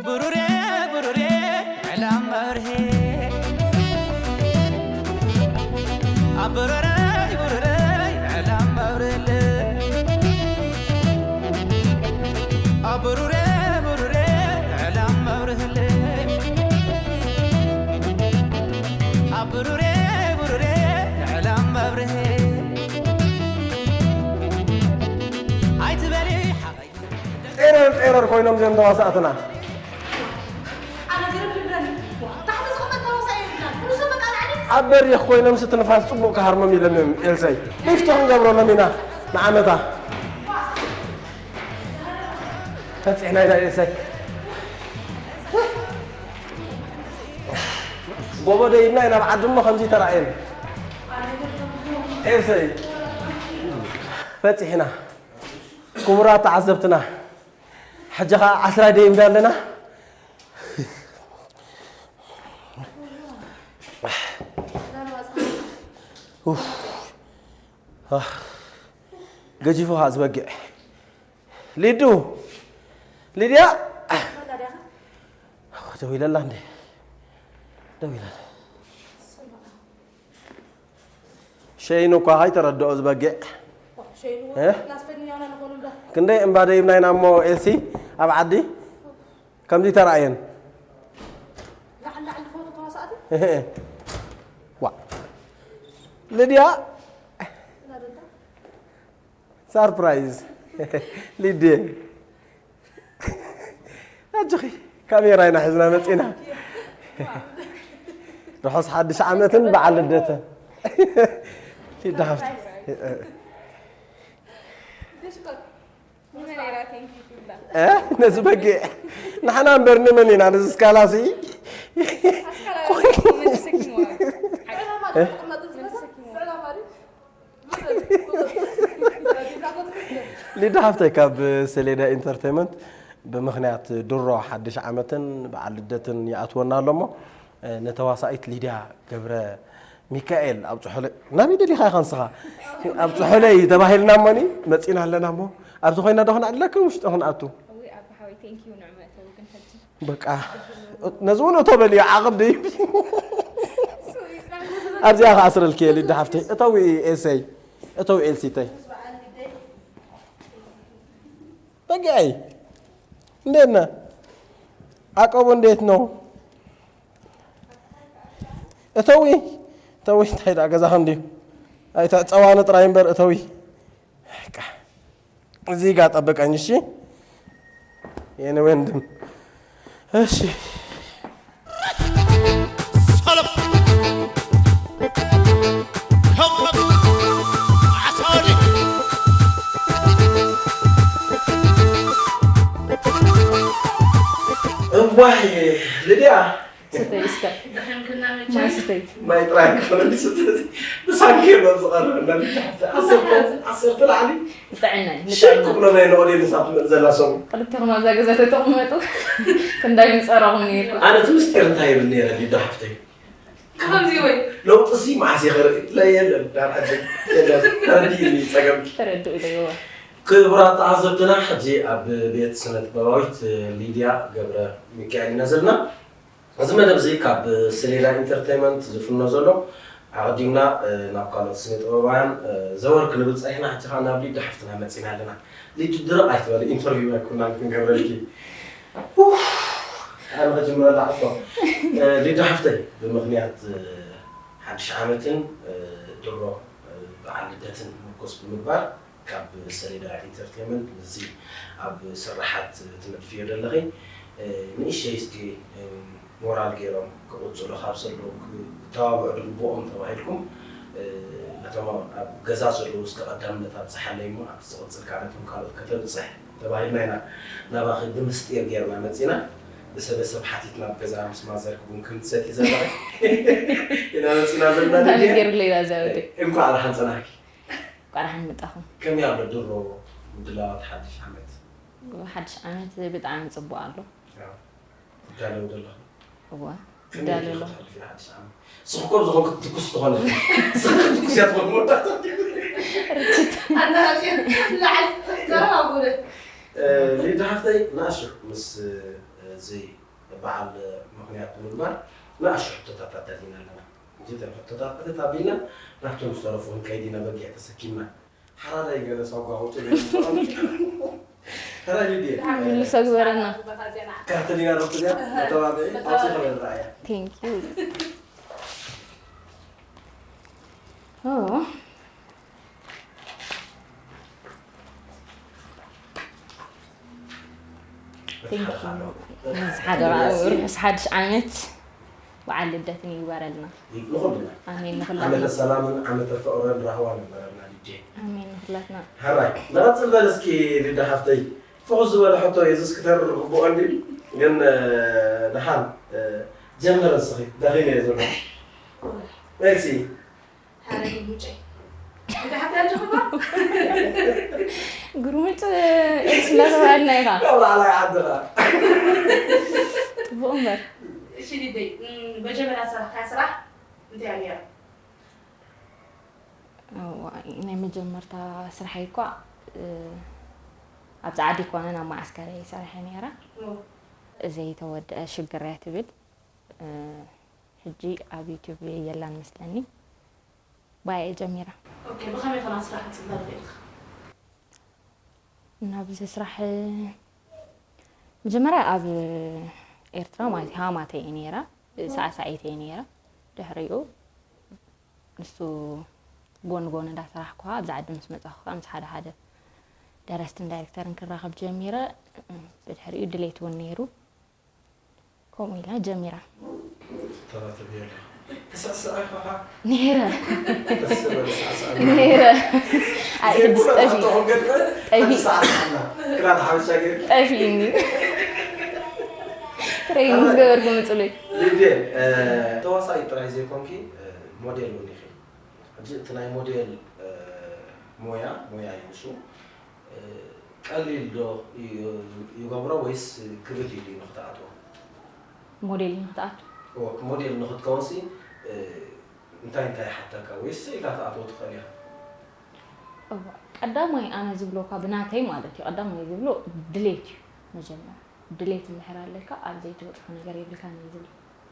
ብሩሬ ብሩሬ ዕላም መብርሄ ኣብ ብሩረይ ብሩረይ ዕላም መብርህለ ኣብ ብሩሬ ብሩሬ ዕላም መብርህለ ኣብ ብሩሬ ብሩሬ ዕላም መብርሄ ኣይትበሊ ሓቐይ ጤረር ጤረር ኮይኖም እዚኦም ተዋሳእትና። ኣነ ግርም ይብለኒ። ታሕቲ ዝቕመጥ ተዋሳኢ የብልናን። ኩሉ ሰብ በቃ ላዕሊ። ኣብ በሪኽ ኮይኖም ስትንፋስ ጽቡቕ ክሃርሞም ኢሎም እዮም ኤልሳይ። ሊፍት ክንገብረሎም ኢና ንዓመታ። በጺሕና ኢና ኤልሳይ። ጎቦ ደይብና ኢና ኣብ ዓዲ እሞ ከምዚ ተራእየን። ኤልሳይ። በጺሕና። ክቡራት ተዓዘብትና፣ ሕጂ ኸዓ ዓስራይ ደይብና ኣለና። ኡፍ። ኣህ። ገጂፉ ኸዓ ዝበግዕ። ሊዱ! ሊድያ! ደው ኢለላ እንዴ? ደው ኢለላ። ሸይኑ እኳ ከይተረድኦ ዝበግዕ። ሸይኑ እ? ላስተኛ ሆና ንኾኑ እንዳ ክንደይ እምባ ደይብና ኢና እሞ ኤልሲ ኣብ ዓዲ ከምዚ ተራእየን። ላዕሊ ላዕሊ ዝፈቱ ተዋሳእቲ? እህ። ዋ። ልድያ። ላደንታ? ሳርፕራይዝ። ሊድየ። ኣጆኺ፣ ካሜራ ኢና ሒዝና መጺና። ርሑስ ሓድሽ ዓመትን በዓል ልደትን። ሊዳ ሃብቲ። እ? ነዚ በጊዕ። ንሕና እምበር ንመን ኢና ነዚ ስካላሲ? እ? ሊዳ ሃፍተይ ካብ ሰሌዳ ኢንተርቴይመንት ብምኽንያት ድሮ ሓድሽ ዓመትን በዓል ልደትን ይኣትወና ኣሎ እሞ፣ እ፣ ንተዋሳኢት ሊድያ ገብረ ሚካኤል ኣብጽሖለይ። ናበይ ደሊኻ ኢኻ ንስኻ? ኣብጽሖለይ ተባሂልና እሞኒ መጺና ኣለና እሞ፣ ኣብዚ ኮይና ዶ ክንኣልለክን ውሽጢ ክንኣቱ? እውይ፣ ኣቦ ሓወይ፣ thank you ንዑ መእተዊ ግን ፈልቲ። በቃ፣ ነዚ እውን እቶ በልዮ፣ ዓቕብ ደይብ። ኣብዚኣ ከኣ ኣስረልኪ እየ፣ ሊዳ ሓፍተይ። እተዊ ኤልሰይ፣ እተዊ ኤልሲተይ። በጊዐይ፣ እንዴት ነህ? ዓቀቡ እንዴት ነው? እተዊ፣ እተዊ፣ እንታይ ደኣ ገዛኺ እንድዩ? ኣይተዕጸዋኒ ጥራይ እምበር እተዊ። በቃ፣ እዚህ ጋር ጠብቀኝ፣ እሺ? የኔ ወንድም። እሺ። ሰላም። ከበዱ። ዓሳወዲ። እዋይ፣ ልድያ። ስተይ እስከ። ማይ ስተይ። ማይ ጥራይ ክኾነኒ ስተይ። ብሳንኬሎ ዝቐርብ እንዳልካ ዓሰርተ፣ ዓሰርተ ላዕሊ። ንጥዕና እዩ፣ ሽር ንጥዕና። ክብሎ ናይ ኖኦዴል ንሳ ትመጽእ ዘላ ሰሙ። ክልተኹም ኣብዛ ገዛ ተተቕመጡ ክንዳይ ምጸረኹም ነይርኩም። ኣነ እቲ ምስጢር እንታይ ይብል ነይረ ሊዶ ሓፍተይ? ከምዚ ወይ? ለውጥሲ መዓስ እየ ክርኢ? ለ-፣ የለን፣ ዳር ዓዲ የለን። ተረዲእኒ ጸገምኪ። ተረድኡ ኢለ እየዋ። ክቡራት ተዓዘብትና፣ ሕጂ ኣብ ቤት ስነ ጥበባዊት ሊድያ ገብረ ሚካኤል ኢና ዘለና። እዚ መደብ እዚ ካብ ሰሌዳ ኢንተርቴይመንት ዝፍኖ ዘሎ፣ ኣቐዲምና፣ እ፣ ናብ ካልኦት ስነ ጥበባውያን፣ እ፣ ዘወር ክንብል ጸኒሕና፣ ሕጂ ኸኣ ናብ ሊዳ ሓፍትና መጺና ኣለና። ሊዱ ድርቕ ኣይትበሊ፣ ኢንተርቪው ኣይኮናን ክንገብረልኪ። ኡፍ፣ ኣነ ክጅምረላ ሕቶ። እ፣ ሊዳ ሓፍተይ፣ ብምኽንያት፣ እ፣ ሓድሽ ዓመትን፣ እ፣ ድሮ፣ እ፣ በዓል ልደትን ምርኮስ ብምግባር፣ ካብ ሰሌዳ ኢንተርቴይመንት ምስዚ ኣብ ስራሓት ትነጥፍዮ ዘለኺ፣ እ፣ ንእሽተይ እስኪ፣ እ፣ ሞራል ገይሮም ክቕጽሉ ካብ ዘለዉ ክተባብዑ ዝግብኦም ተባሂልኩም፣ እ፣ ነቶም ኣብ ገዛ ዘለዉ እስከ ቀዳምነት ኣብጽሓለይ እሞ ኣብቲ ዝቕጽል ከዓ ነቶም ካልኦት ከተብጽሕ ተባሂልና ኢና ናባኺ ብምስጢር ገይርና መጺና። ብሰበሰብ ሓቲትና ኣብ ገዛ ምስ ማዘርክ ቡን ከም ትሰቲ ዘላ ኢና መፂና ዘለና። እንታይ ገይሩለይ ዳዛ ወደይ? እንኳዕ ደሓን ፀናሕኪ። እንኳዕ ደሓን መጣኹም። ከመይ ኣሎ ድሮ ምድላዋት ሓድሽ ዓመት? ሓድሽ ዓመት ብጣዕሚ ፅቡቅ ኣሎ። ትዳለዊ ዘለኹ? እወ ከመይ ትዳለዩ ኢልኪ ኣለኹ። ክትሕልፊ ሓድሽ ዓመት? ስኽኮብ ዝኾንኩ ትኩስ ትኾነ። ስኽኮብ ትኩስ እያ ትኾን መወዳእታ። ኣናራፂ ላዓል ዘረባ ጉልህ ሊዳ ሓፍተይ ንኣሽሕ ምስ እዚ በዓል ምኽንያት ብምግባር ንኣሽሕ ሕቶታት ኣዳሊና ኣለና። እዚ ሕቶታት ሕቶታት ኣቢልና ናብቶም ዝተረፉ ክንከይድ ኢና በጊዕ ተሰኪምና። ሓራዳይ ገለ ሳጓ ኣውፅእ ተራይ ሊድየ ምልሶ ግበረና። ካርተሊና ዶክተር መተባብዒ ኣውፅእ ከበል ረኣያ Thank you። ኦ፣ thank you። ምስ ሓደ ርሑስ ሓድሽ ዓመት በዓል ልደትን ይግበረልና። ንኹልና ኣሜን ዓመተ ንኹላትና። ሰላምን ዓመተ ፍቕርን ራህዋን ይግበረልና ልድየ። ኣሜን ንኹላትና። ሕራይ ንቐፅል በል እስኪ ልዳ ሓፍተይ። ፍኹስ ዝበለ ሕቶ እዩ እዚስ ክተርር ግቡኦ እንዲ ግን ደሓን ጀምር እስኺ ደኺመ እየ ዘሎ። ኤልሲ ሓደ ግሙጨይ እንተ ሓፍታ ኣለኹ ግርምጭ ኤልሲ እናተባሃልና ኢኻ። ካብ ላዕላይ ዓድኻ ጽቡቕ እምበር። እሺ ሊደይ መጀመርያ ዝሰራሕካያ ስራሕ እንታይ እያ ነይራ? እዋይ፣ ናይ መጀመርታ ስራሐይ እኳ ኣብዚ ዓዲ ኮነ ናብ መዓስከር እየ ይሰርሐ ነይረ። ዘይተወድአ ሽግር እያ ትብል። ሕጂ ኣብ ዩቱብ የላን መስለኒ። ባየ ጀሚራ። ኦኬ ብኸመይ ከ ናብ ስራሕ ክትፅምበር ክኢልካ? ናብዚ ስራሕ መጀመርያ ኣብ ኤርትራ ማለት ሃማተ እየ ነይራ፣ ሳዕሳዒት እየ ነይራ። ድሕሪኡ ንሱ ጎን ጎን እንዳሰራሕኩ ኣብዚ ዓዲ ምስ መፃኹ ከዓ ምስ ሓደ ሓደ ደረስትን ዳይሬክተርን ክራኸብ ጀሚረ። ብድሕሪኡ ድሌት እውን ነይሩ። ከምኡ ኢላ ጀሚራ። ተራተብየላ ተሳስዐ ከዓ ነይረ ተሰበለ ሳዕሳዕ ነይረ። ኣይ ሕድስ ጠፊ ጠፊ ሳዕሳዕና ክዳን ሓበሻ ገይር ጠፊእኒ። ትሬኒንግ ዝገበርኩ ምፅሉይ። ልቤ ተዋሳኢ ጥራይ ዘይኮንኪ ሞዴል እውን ኢኺ። ሕጂ እቲ ናይ ሞዴል ሞያ ሞያ እዩ ንሱ። ቀሊል ዶ ይገብሮ ወይስ ክብድ ኢሉ ንክትኣትዎ? ሞዴል ንክትኣቱ ሞዴል ንክትከውንሲ እንታይ እንታይ ሓተካ ወይስ ኢልካ ትኣትዎ ትኽእል ኢኻ? ቀዳማይ ኣነ ዝብሎ እኳ ብናተይ ማለት እዩ። ቀዳማይ ዝብሎ ድሌት እዩ። መጀመር ድሌት እንድሕር ኣለካ ኣብ ዘይትበፅሖ ነገር የብልካን እዩ ዝብል።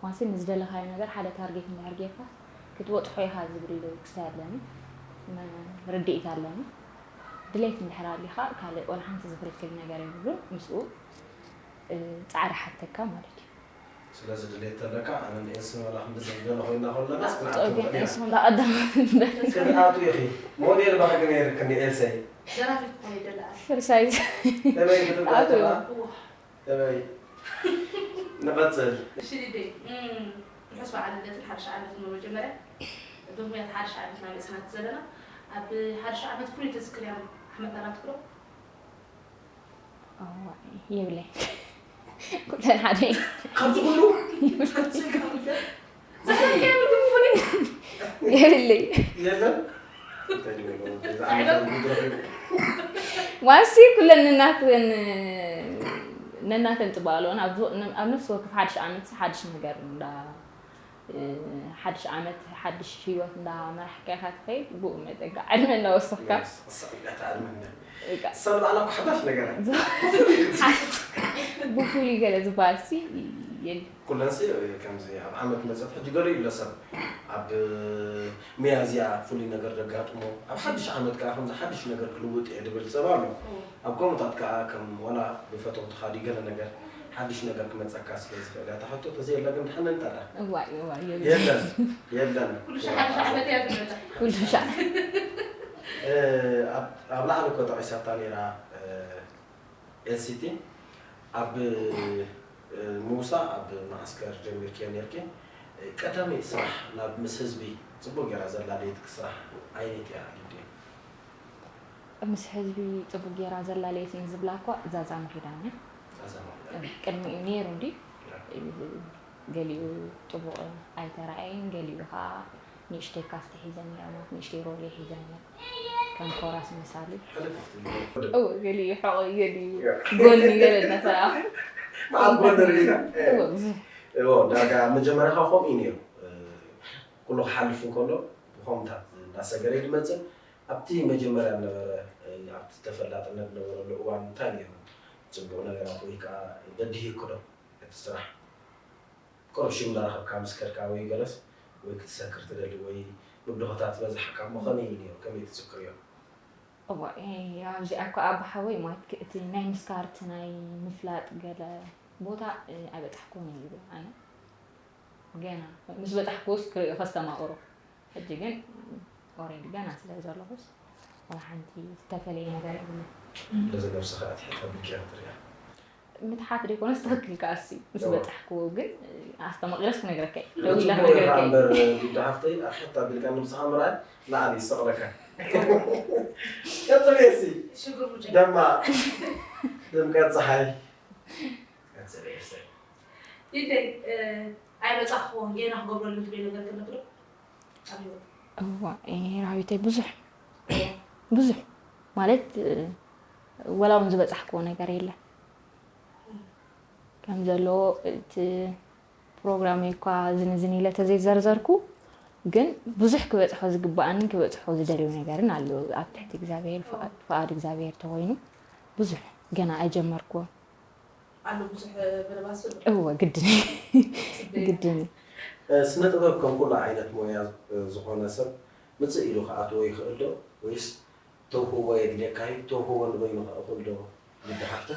ዋሲ ንዝደለኻዮ ነገር ሓደ ታርጌት እንድሕር ጌርካ ክትበፅሖ ኢኻ ዝብል ክሳይ ኣለኒ። ርድኢት ኣለኒ። ድሌት እንድሕር ኣሊኻ ካልእ ወላ ሓንቲ ዝኽልክል ነገር የብሉን። ምስኡ ፃዕሪ ሓተካ ማለት እዩ። ስለዚ ድሌት ተለካ ኣነ ንኤልሲ ዋላ ክንዲ ዘንገለ ኮይና ከለና ክንኣቱ ክንኣቱ ኢኺ። ሞዴል ባህጊ ነይርክኒ ኤልሰይ። ደራፊት እንታይ ይደላ ፍርሳይዝ ተበይ ክትብላ ኣቱ ከላ ተበይ ንቐፅል። ሽሊደይ ርሑስ በዓል ልደትን ሓድሽ ዓመትን መጀመርያ ብምክንያት ሓድሽ ዓመትና መፅናት ዘለና ኣብ ሓድሽ ዓመት ፍሉይ ተዝክርያ ዓመት ኣላትክሎ የብለይ ኩለን ሓደ ካብዚ ኩሉ የብለይ የለን ዋሲ ኩለን ነናተን ነናተን ፅባቅ ኣለዎን ኣብ ነፍሲ ወከፍ ሓድሽ ዓመት ሓድሽ ነገር እንዳ ሓድሽ ዓመት ሓድሽ ህይወት እንዳመራሕካ ኢካ ትኸይድ ብኡ መጠን ከዓ ዕድመ እንዳወሰኽካ ሰብ ኣላ ሓዳሽ ነገር ብፍሉይ ገለ ዝበሃል ሲ የል ኩለንሲ ከምዚ ኣብ ዓመት መፀት ሕጂ ገለ ይብለ ሰብ ኣብ ሚያዝያ ፍሉይ ነገር ዘጋጥሞ ኣብ ሓድሽ ዓመት ከዓ ከምዚ ሓድሽ ነገር ክልውጥ እየ ድብል ሰብ ኣሎ ኣብ ከምኡታት ከዓ ከም ዋላ ብፈተውትኻ ድዩ ገለ ነገር ሓድሽ ነገር ክመፀካ ስለ ዝኽእል እያ ተሕቶ ተዘየለ ግን ድሓን ንጠራ እዋይ እዋይ የብል የለን የለን ኩሉ ሻዕ ሓድሽ ዓመት እያ ዝመፀ ኩሉ ሻዕ ኣብ ላዕሊ እኮ ጠቒሳታ ነይራ ኤልሲቲ ኣብ ሙሳ ኣብ መዓስከር ጀሚርክዮ ነርኪ ቀዳመይቲ ስራሕ ናብ ምስ ህዝቢ ፅቡቅ ገይራ ዘላለየትኪ ስራሕ ኣየነይቲ እያ ሊድያ ምስ ህዝቢ ፅቡቅ ገይራ ዘላለየትኒ ዝብላ እኳ ዛዛ ምኺዳን እያ ዛዛ ማለት ቅድሚኡ ነይሩ እንዲ ገሊኡ ጥቡቕ ኣይተራእየን፣ ገሊኡ ከዓ ንእሽተይ ካስት ሒዘን እያ፣ ማለት ንእሽተይ ሮል ሒዘን እያ። ከም ኮራስ መሳሊ። እው፣ ገሊኡ ሕቖ፣ ገሊኡ ጎኒ ገለ እናተራእኹ። መዓት ጎኒ ርኢኻ? እው፣ ብዙሕ። እዎ፣ ዳርጋ ኣብ መጀመርያ ከዓ ከምኡ እዩ ነይሩ። እ፣ ኩሉ ክሓልፍ እንከሎ ብኸምታት እንዳሰገረ እዩ ዝመፅእ። ኣብቲ መጀመርያ ዝነበረ፣ እ፣ ኣብቲ ተፈላጥነት ዝነበረሉ እዋን እንታይ ነይሩ? ፅቡቕ ነገራት ወይ ከዓ በዲህኩ ዶ እቲ ስራሕ? ቅሩብ ሽም እንዳረኸብካ ምስ ከድካ ወይ ገለስ ወይ ክትሰክር ትደሊ ወይ ብድሆታት ዝበዝሓካ እሞ ከመይ እዩ ነይሩ? ከመይ ትዝክርዮ? እዋ፣ እ፣ ኣብዚኣ እኮ ኣቦ ሓወይ ማለት ክ-፣ እቲ ናይ ምስካር፣ እቲ ናይ ምፍላጥ ገለ ቦታ፣ እ፣ ኣይበጻሕኩን እዩ ይብል ኣነ። ገና ምስ በጻሕኩስ ክርእዮ ከስተማቕሮ። ሕጂ ግን ኦሬዲ ገና ስለ ዘለኹስ ዋላ ሓንቲ ዝተፈለየ ነገር የብሉን። በዚ ነብስኻ ኣትሒዝካ ብልክያ ክትርእያ? ምትሓት ደይኮነስ ትኽክል ከኣሲ ምስ እዋ። በጻሕክዎ ግን ኣስተማቒረስ ክነግረካ እየ። ደው ኢለ ጽቡቕ ኢኻ ክነግረካ እየ። እምበር፣ ሊዳ ሃፍተይ፣ ኣርሒቕካ ኣቢልካ ነብስኻ ምርኣይ ንዓኒ ይሰቕለካ። ቀጽሊ እስኪ። ሽግሩ ጀ- ደማ ድምቀት ጸሓይ። ቀጽሊ እስኪ። ሊደይ፣ እ፣ ኣይበጻሕክዎን፣ ጌና ክገብረሉ ትብሎ ነገር ከለኪ ዶ? ኣብ ህይወት? እዋ፣ እ፣ ራዊተይ ብዙሕ፣ ብዙሕ ማለት፣ እ፣ ወላ እውን ዝበጻሕክዎ ነገር የለን። ከም ዘሎ እቲ ፕሮግራመይ እኳ ዝንዝን ኢለ ተዘይዘርዘርኩ፣ ግን ብዙሕ ክበጽሖ ዝግብኣንን ክበጽሖ ዝደልዮ ነገርን ኣሎ። ኣብ ትሕቲ እግዚኣብሔር ፍቓድ፣ ፍቓድ እግዚኣብሔር ተኾይኑ ብዙሕ ገና ኣይጀመርኩዎን። ኣሎ ብዙሕ መደባት ዘሎ። እወ፣ ግድን እዩ። ጽበይ። ግድን እዩ። እ፣ ስነ ጥበብ ከም ኩሉ ዓይነት ሞያ፣ እ፣ ዝኾነ ሰብ ምጽእ ኢሉ ክኣትዎ ይኽእል ዶ? ወይስ ተውህቦ የድልየካ እዩ? ተውህቦ ንበይኑ ከ እኹል ዶ? ሊዳ ሓፍተ፣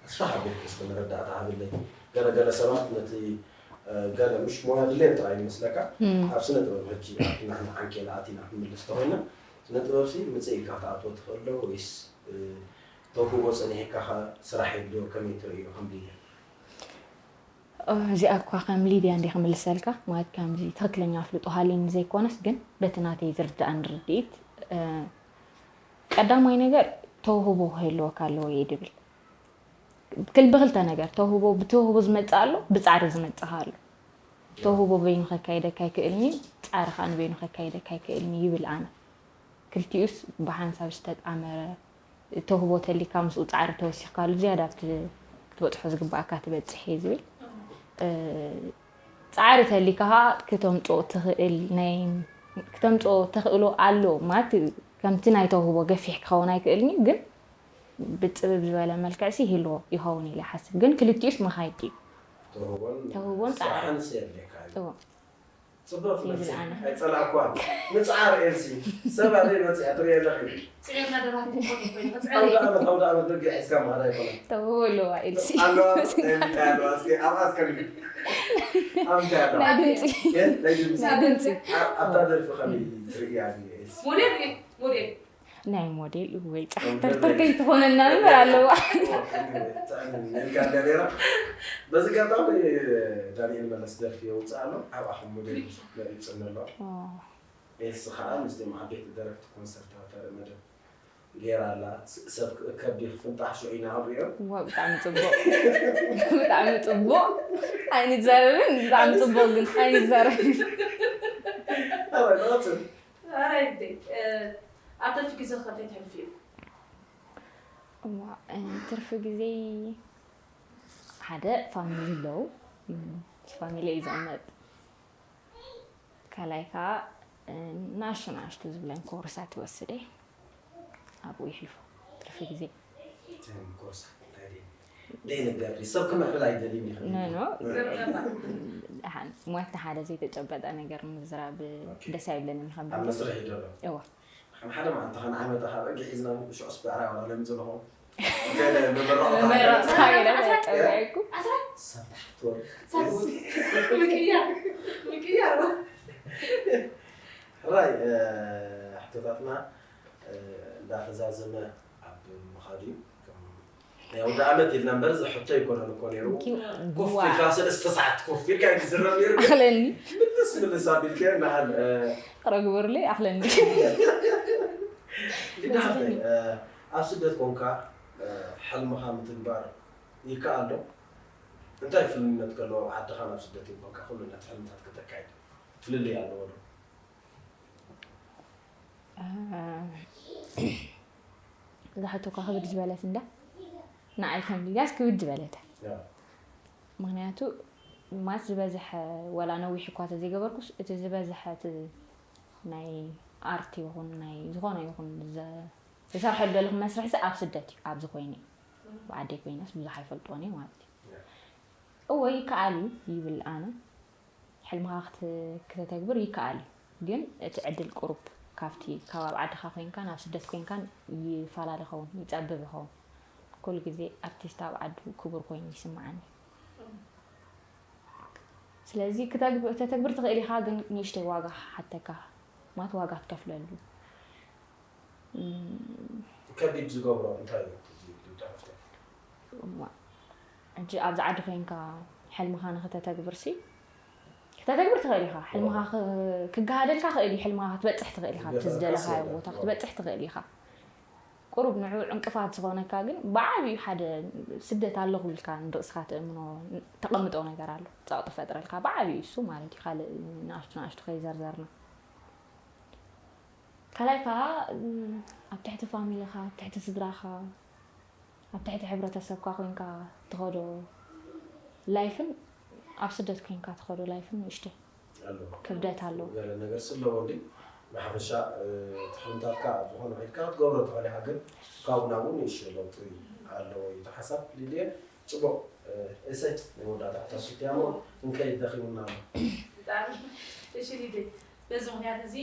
ኣስፍሕ ኣቢልኪ እስኪ መረዳእታ ሃብለይ። ገለ ገለ ሰባት ነቲ፣ እ፣ ገለ ምሽ ሞያ ድሌት ጥራይ ይመስለካ። እም። ኣብ ስነ ጥበብ ሕጂ ኣብቲ ንሕና ዓንኬል ኣቲና ክንምልስ ተኾይና፣ ስነ ጥበብሲ ምጽእ ኢልካ ክትኣትዎ ትኽእል ዶ? ወይስ፣ እ፣ ተውህቦ ጸኒሕካ ከ ስራሕ የድልዮ? ከመይ ትርእዮ ከም ሊድያ? እ፣ እዚኣ እኳ ከም ሊድያ እንዲ ክምልሰልካ፣ ማለት ከምዚ ትኽክለኛ ኣፍልጦ ሃልይኒ ዘይኮነስ፣ ግን በቲ ናተይ ዝርድኣኒ ርድኢት፣ እ፣ ቀዳማይ ነገር ተውህቦ ክህልወካ ኣለዎ እየ ድብል። ክል-፣ ብክልተ ነገር፣ ተውህቦ፣ ብተውህቦ ዝመጽእ ኣሎ፣ ብጻዕሪ ዝመጽእ ኣሎ። ተውህቦ በይኑ ከካይደካ ኣይክእልኒ፣ ጻዕሪ ከኣ ንበይኑ ከካይደካ ኣይክእልኒ ይብል ኣነ። ክልቲኡስ ብሓንሳብ ዝተጣመረ ተውህቦ ተሊካ ምስኡ ጻዕሪ ተወሲኽካሉ ዝያዳ ኣብቲ ክትበጽሖ ዝግባኣካ ትበጽሕ እየ ዝብል። እ፣ ጻዕሪ ተሊካ ኸኣ ክተምጽኦ ትኽእል ናይ፣ ክተምጽኦ ተኽእሎ ኣሎ ማለት ከምቲ ናይ ተውህቦ ገፊሕ ክኸውን ኣይክእልኒ፣ ግን ብጽብብ ዝበለ መልክዕሲ ይህልዎ ይኸውን ኢለ ይሓስብ። ግን ክልቲኡስ መኻይድ እዩ። ተውህቦን ተውህቦን ጻዕርን። ስራሕን የድልየካ እዩ። እዎ። ጽቡቕ ይብል መልሲ። ኣነ። ኣይጸላእኳን። ምጽዓር ኤልሲ። ሰብ ኣበይ መጺኣ ትርእዮ ኣለኺ? ጽዒርና ደራቲ ትኾኑ ኮይኑ፣ ኣውደ ዓመት፣ ኣውደ ዓመት በጊዕ ሒዝካ ምኻድ ኣይኮነን። ተውህቦ ኣለዋ ኤልሲ። ኣለዋ፣ ናይ ምንታይ ኣለዋ? እስኪ ኣብኣ እስከ ንብል። ኣብ ምንታይ ኣለዋ? ናይ ድምጺ። የ? ናይ ድምጺ። ናይ ድምጺ። ኣብ-፣ ኣብታ ደርፊ ከመይ ትርእያ ኣለኺ ኤልሲ? ሞዴል እየ፣ ሞዴል። ናይ ሞዴል ወይ ጻሕተርተር ከይትኾነና እምበር ኣለዋ። በዚ ኣጋጣሚ ዳንኤል መለስ ደርፊ የውፅእ ኣሎ፣ ኣብኣ ከም ሞዴል መሪፅኒ ኣሎ። ኦ። ኤልሲ ከዓ ምስቶም ዓበይቲ ደረፍቲ ኮንሰርት ኣብ ተርኢ መደብ ገይራ ኣላ። ስ-፣ ሰብ ክእከብ ድዩ ክፍንጣሕ ሽዑ ኢና ክንሪኦ። ዋ፣ ብጣዕሚ ጽቡቕ። ብጣዕሚ ጽቡቕ። ኣይንዛረብን፣ ብጣዕሚ ጽቡቕ ግን ኣይንዛረብን። ኣረ፣ ንቐጽል። ኣረ፣ ግደይ። እ፣ ኣብ ትርፊ ግዜ ከ እንታይ ተሕልፊ እዩ? እዋ፣ እ፣ ትርፊ ግዜ ሓደ ፋሚሊ ኣለዉ። ም፣ ምስ ፋሚሊ እዩ ዝቕመጥ። ካልኣይ ከዓ፣ እ፣ ንኣሽቱ ንኣሽቱ ዝብለን ኮርሳት ይወስድ እየ። ኣብኡ ይሕልፎ ትርፊ ግዜ። እተን ኮርሳት እንታይ ድየን? ደይነገር ድዩ? ሰብ ክምዕብል ኣይደልይን ይኽእል ኖ፣ እዩ። ኖ። እ። ደሓን፣ ሞት ሓደ ዘይተጨበጠ ነገር ምዝራብ ኦኬ። ደስ ኣይብለንን ይኸብድ። ኣብ መስርሕ እዩ ዘሎ። እዋ። ከም ሓደ መዓልቲ ኸን ዓመታ ካብ ሕጊ ሒዝና ሽዑስ ብዕራይ ዋላ ለምጽእ ኣለኹ። ገለ መመረቕታ መመረቕታ ገለ ገለ ተጸዊዕኩ። ሰብ ታሕቲ ወርቂ። ምቅያር፣ ምቅያር። ሕራይ፣ እ፣ ሕቶታትና፣ እ፣ እንዳተዛዘመ ኣብ ምኻድ እዩ። ከም ናይ ኣውደ ዓመት ኢልና እምበር፣ እዚ ሕቶ ኣይኮነን እኮ ነይሩ። ኪው-፣ ኮፍ ዋ። ኢልካ ሰለስተ ሰዓት ኮፍ ኢልካ እዩ ዝዝረብ ነይሩ። ኣኽለኒ። ምልስ ምልስ ኣቢልካ፣ እንዳሓን፣ እ፣ ኧረ ግበሩለይ፣ ኣኽለኒ። እንዳሓን፣ እ፣ ኣብ ስደት ኮንካ፣ እ፣ ሕልምኻ ምትግባር ይከኣል ዶ? እንታይ ፍልልነት ከለዎ ኣብ ዓድኻ ናብ ስደት ይኮንካ ኩሉ ነቲ ሕልምታት ከተካይድ ፍልልይ ኣለዎ ዶ? እዛ ሕቶ እኳ ክብድ ዝበለት እንዳ ንዓይ ከም ድያስ ክብድ ዝበለተ ያ ምክንያቱ ማት ዝበዝሐ ወላ ነዊሕ እኳ ተዘይገበርኩስ እቲ ዝበዝሐ እቲ ናይ ኣርት ይኹን ናይ ዝኾነ ይኹን ዝሰርሐሉ ዘለኹ መስርሕ ዚ ኣብ ስደት እዩ ኣብዚ ኮይነ ብዓደይ ኮይነስ ብዙሕ ኣይፈልጥዎን እየ ማለት እዩ እወ ይከኣል እዩ ይብል ኣነ ሕልምኻ ክተተግብር ይከኣል እዩ ግን እቲ ዕድል ቁሩብ ካብቲ ካብ ኣብ ዓድኻ ኮይንካ ናብ ስደት ኮይንካን ይፈላለ ይኸውን ይፀብብ ይኸውን ኩሉ ግዜ ኣርቲስት ኣብ ዓዱ ክቡር ኮይኑ ይስምዓኒ ስለዚ ክተተግብር ትኽእል ኢኻ ግን ንእሽተይ ዋጋ ክሓተካ ማለት ዋጋ ትከፍለሉ ከቢድ ዝገብሮ እንታይ እዩ? ሕጂ ኣብዚ ዓዲ ኮይንካ ሕልምኻ ንክተተግብር ሲ ክተተግብር ትኽእል ኢኻ ሕልምኻ ክገሃደልካ ክእል እዩ ሕልምኻ ክትበፅሕ ትኽእል ኢኻ እቲ ዝደለኻዮ ቦታ ክትበፅሕ ትኽእል ኢኻ ቁሩብ ንዑ ዕንቅፋት ዝኾነካ ግን ብዓብዩ ሓደ ስደት ኣለኹ ኢልካ ንርእስኻ ትእምኖ ተቐምጦ ነገር ኣሎ ጸቕጢ ፈጥረልካ ብዓብዩ እሱ ማለት እዩ ካልእ ንኣሽቱ ንኣሽቱ ከይዘርዘርና ካልኣይ ከዓ ኣብ ትሕቲ ፋሚሊኻ ኣብ ትሕቲ ስድራኻ ኣብ ትሕቲ ሕብረተሰብካ ኮይንካ ትኸዶ ላይፍን ኣብ ስደት ኮይንካ ትኸዶ ላይፍን ንእሽተይ ክብደት ኣለዎ ገለ ነገር ስለዎ እንዲ ብሓፈሻ ትሕምታትካ ኣብ ዝኾነ ከድካ ክትገብሮ ትኽእል ኢኻ ግን ካብኡ ናብኡ ንእሽተይ ለውጢ ኣለዎ እዩ እቲ ሓሳብ ሊድየ ፅቡቕ እሰይ ናይ መወዳእታ ሕቶ ሽትያ እሞ እንከይ ደኺሙና ኣሎ ብጣዕሚ እሺ ሊድየ በዚ ምክንያት እዚ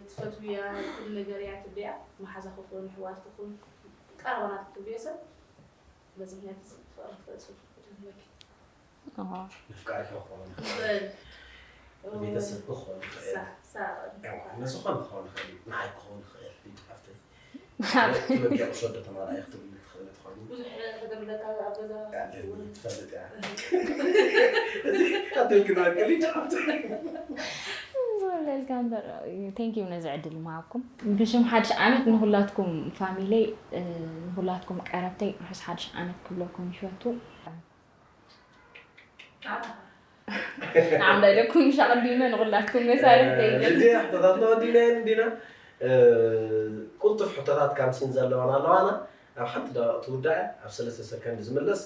ትፈትውያ ኩሉ ነገር እያ ትብልያ መሓዛ ክኹን ኣሕዋት ክኹን ቀረባ ናትኪ ትብልዮ ሰብ በዚ ምክንያት እዚ ፍቕሪ ክትገልፅሉ ትደልዩ ምፍቃር ክኾን ይኽእል ቤተሰብ ክኾን ይኽእል ንዝኾነ ክኾን ይኽእል እዩ ንዓይ ክኾን ይኽእል ሊድ ሓፍተይ ትበቂዕ ቁሸዶ ተማላኢ ክትብል ትኽእል ትኾኒ ብዙሕ ነገር ለካ ኣብ ገዛ ትፈልጥ እያ ኣደልክ ናቅል ሊድ ሓፍተይ ዘለልካ እምበር thank you ነዚ ዕድል ምሃብኩም ብሽም ሓድሽ ዓመት ንኩላትኩም ፋሚለይ ንኩላትኩም ቀረብተይ ርሑስ ሓድሽ ዓመት ክብለኩም ይፈቱ ንዓም ዳይደኩም ምሽ ኣቐዲመ ንኹላትኩም መሳርሕተይ እዚ ሕቶታት ተወዲናየን እንዲና ቁልጡፍ ሕቶታት ካምሲን ዘለዋን ኣለዋና ኣብ ሓንቲ ደቂቕ ትውዳእ ኣብ ሰለስተ ሰከንድ ዝምለስ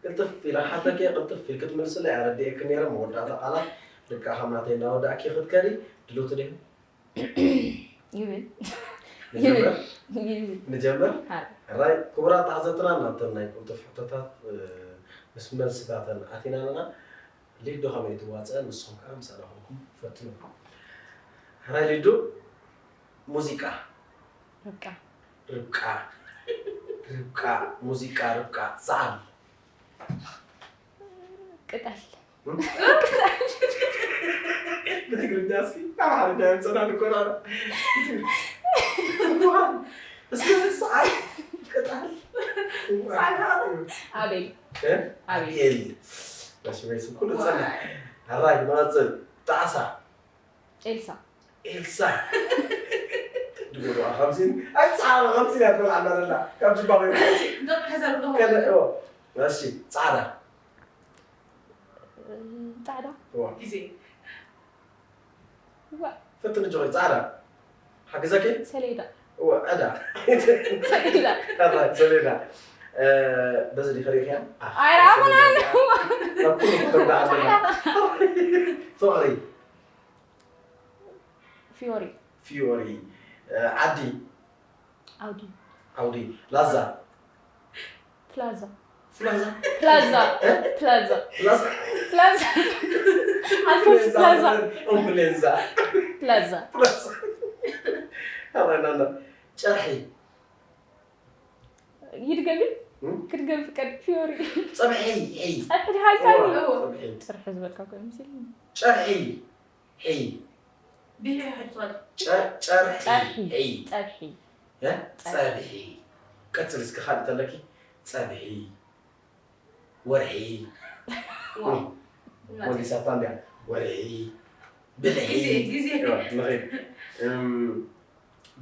ቅልጥፍ ኢለ ክሓተኪ ቅልጥፍ ኢልኪ ትምልስለይ ኣረዲኤኪ ነይረ መወዳእታ ቃላት ልክዓ ከም ናተይ እናወዳእኪ ክትከዲ ድልውቲ ዲኺ ይብል ንጀምር ሕራይ ክቡራት ተዓዘብትና ናብተን ናይ ቅልጡፍ ሕቶታት ምስ መልስታተን ኣቲና ኣለና ሊዱ ከመይ ትዋፀ ንስኹም ከዓ ምሳና ኮንኩም ፈትኑ ሕራይ ሊዱ ሙዚቃ ርብቃ ርብቃ ርብቃ ሙዚቃ ርብቃ ሰዓል ቅጠል ብትግርኛ እስኪ ኣምሓርኛ የምፅና ንኮራና እስኪ ሰዓል ቅጠል ኣቤል ኣቤል በሽመይስ ኩሉ ፀና ሕራይ መቐፅል ጣዕሳ ኤልሳ ኤልሳ ድጎዶ ከምዚን ኣይ ጻዕራ ከምዚን እያ ትብል ኣላ ዘላ ካብ ጽባቐ ከለእዎ እሺ ጻዕዳ ጻዕዳ ግዜ ፈትን ጆ ጻዕዳ ሓግዘኪ ሰሌዳ እወ ዕዳ ሰሌዳ ሰሌዳ በዚ ዲኸ ሪእኽያ ኣይረኣኹን ኣለኹ ፍቕሪ ፊዮሪ ፊዮሪ ዓዲ ዓውዲ ዓውዲ ላዛ ፕላዛ ፕላዛ ፕላዛ ፕላዛ ፕላዛ ፕላዛ ኣልፎ ፕላዛ ኦምብሌንዛ ፕላዛ ፕላዛ ኣባናና ጨርሒ ይድገሚ ክትገሚ ፍቀድ ፊዮሪ ጸብሒ ይ ጸብሒ ድሃልካ ጸብሒ ጸብሒ ዝበልካ ኮ ምስል ጨርሒ ይ ብሄ ሕቷል ጨርሒ ይ ጸብሒ ጸብሒ ቀጽል እስኪ ካልእ ተለኪ ጸብሒ ወርሒ ወዲሳታ እንዲያ ወርሒ ብልሒ ንኸይድ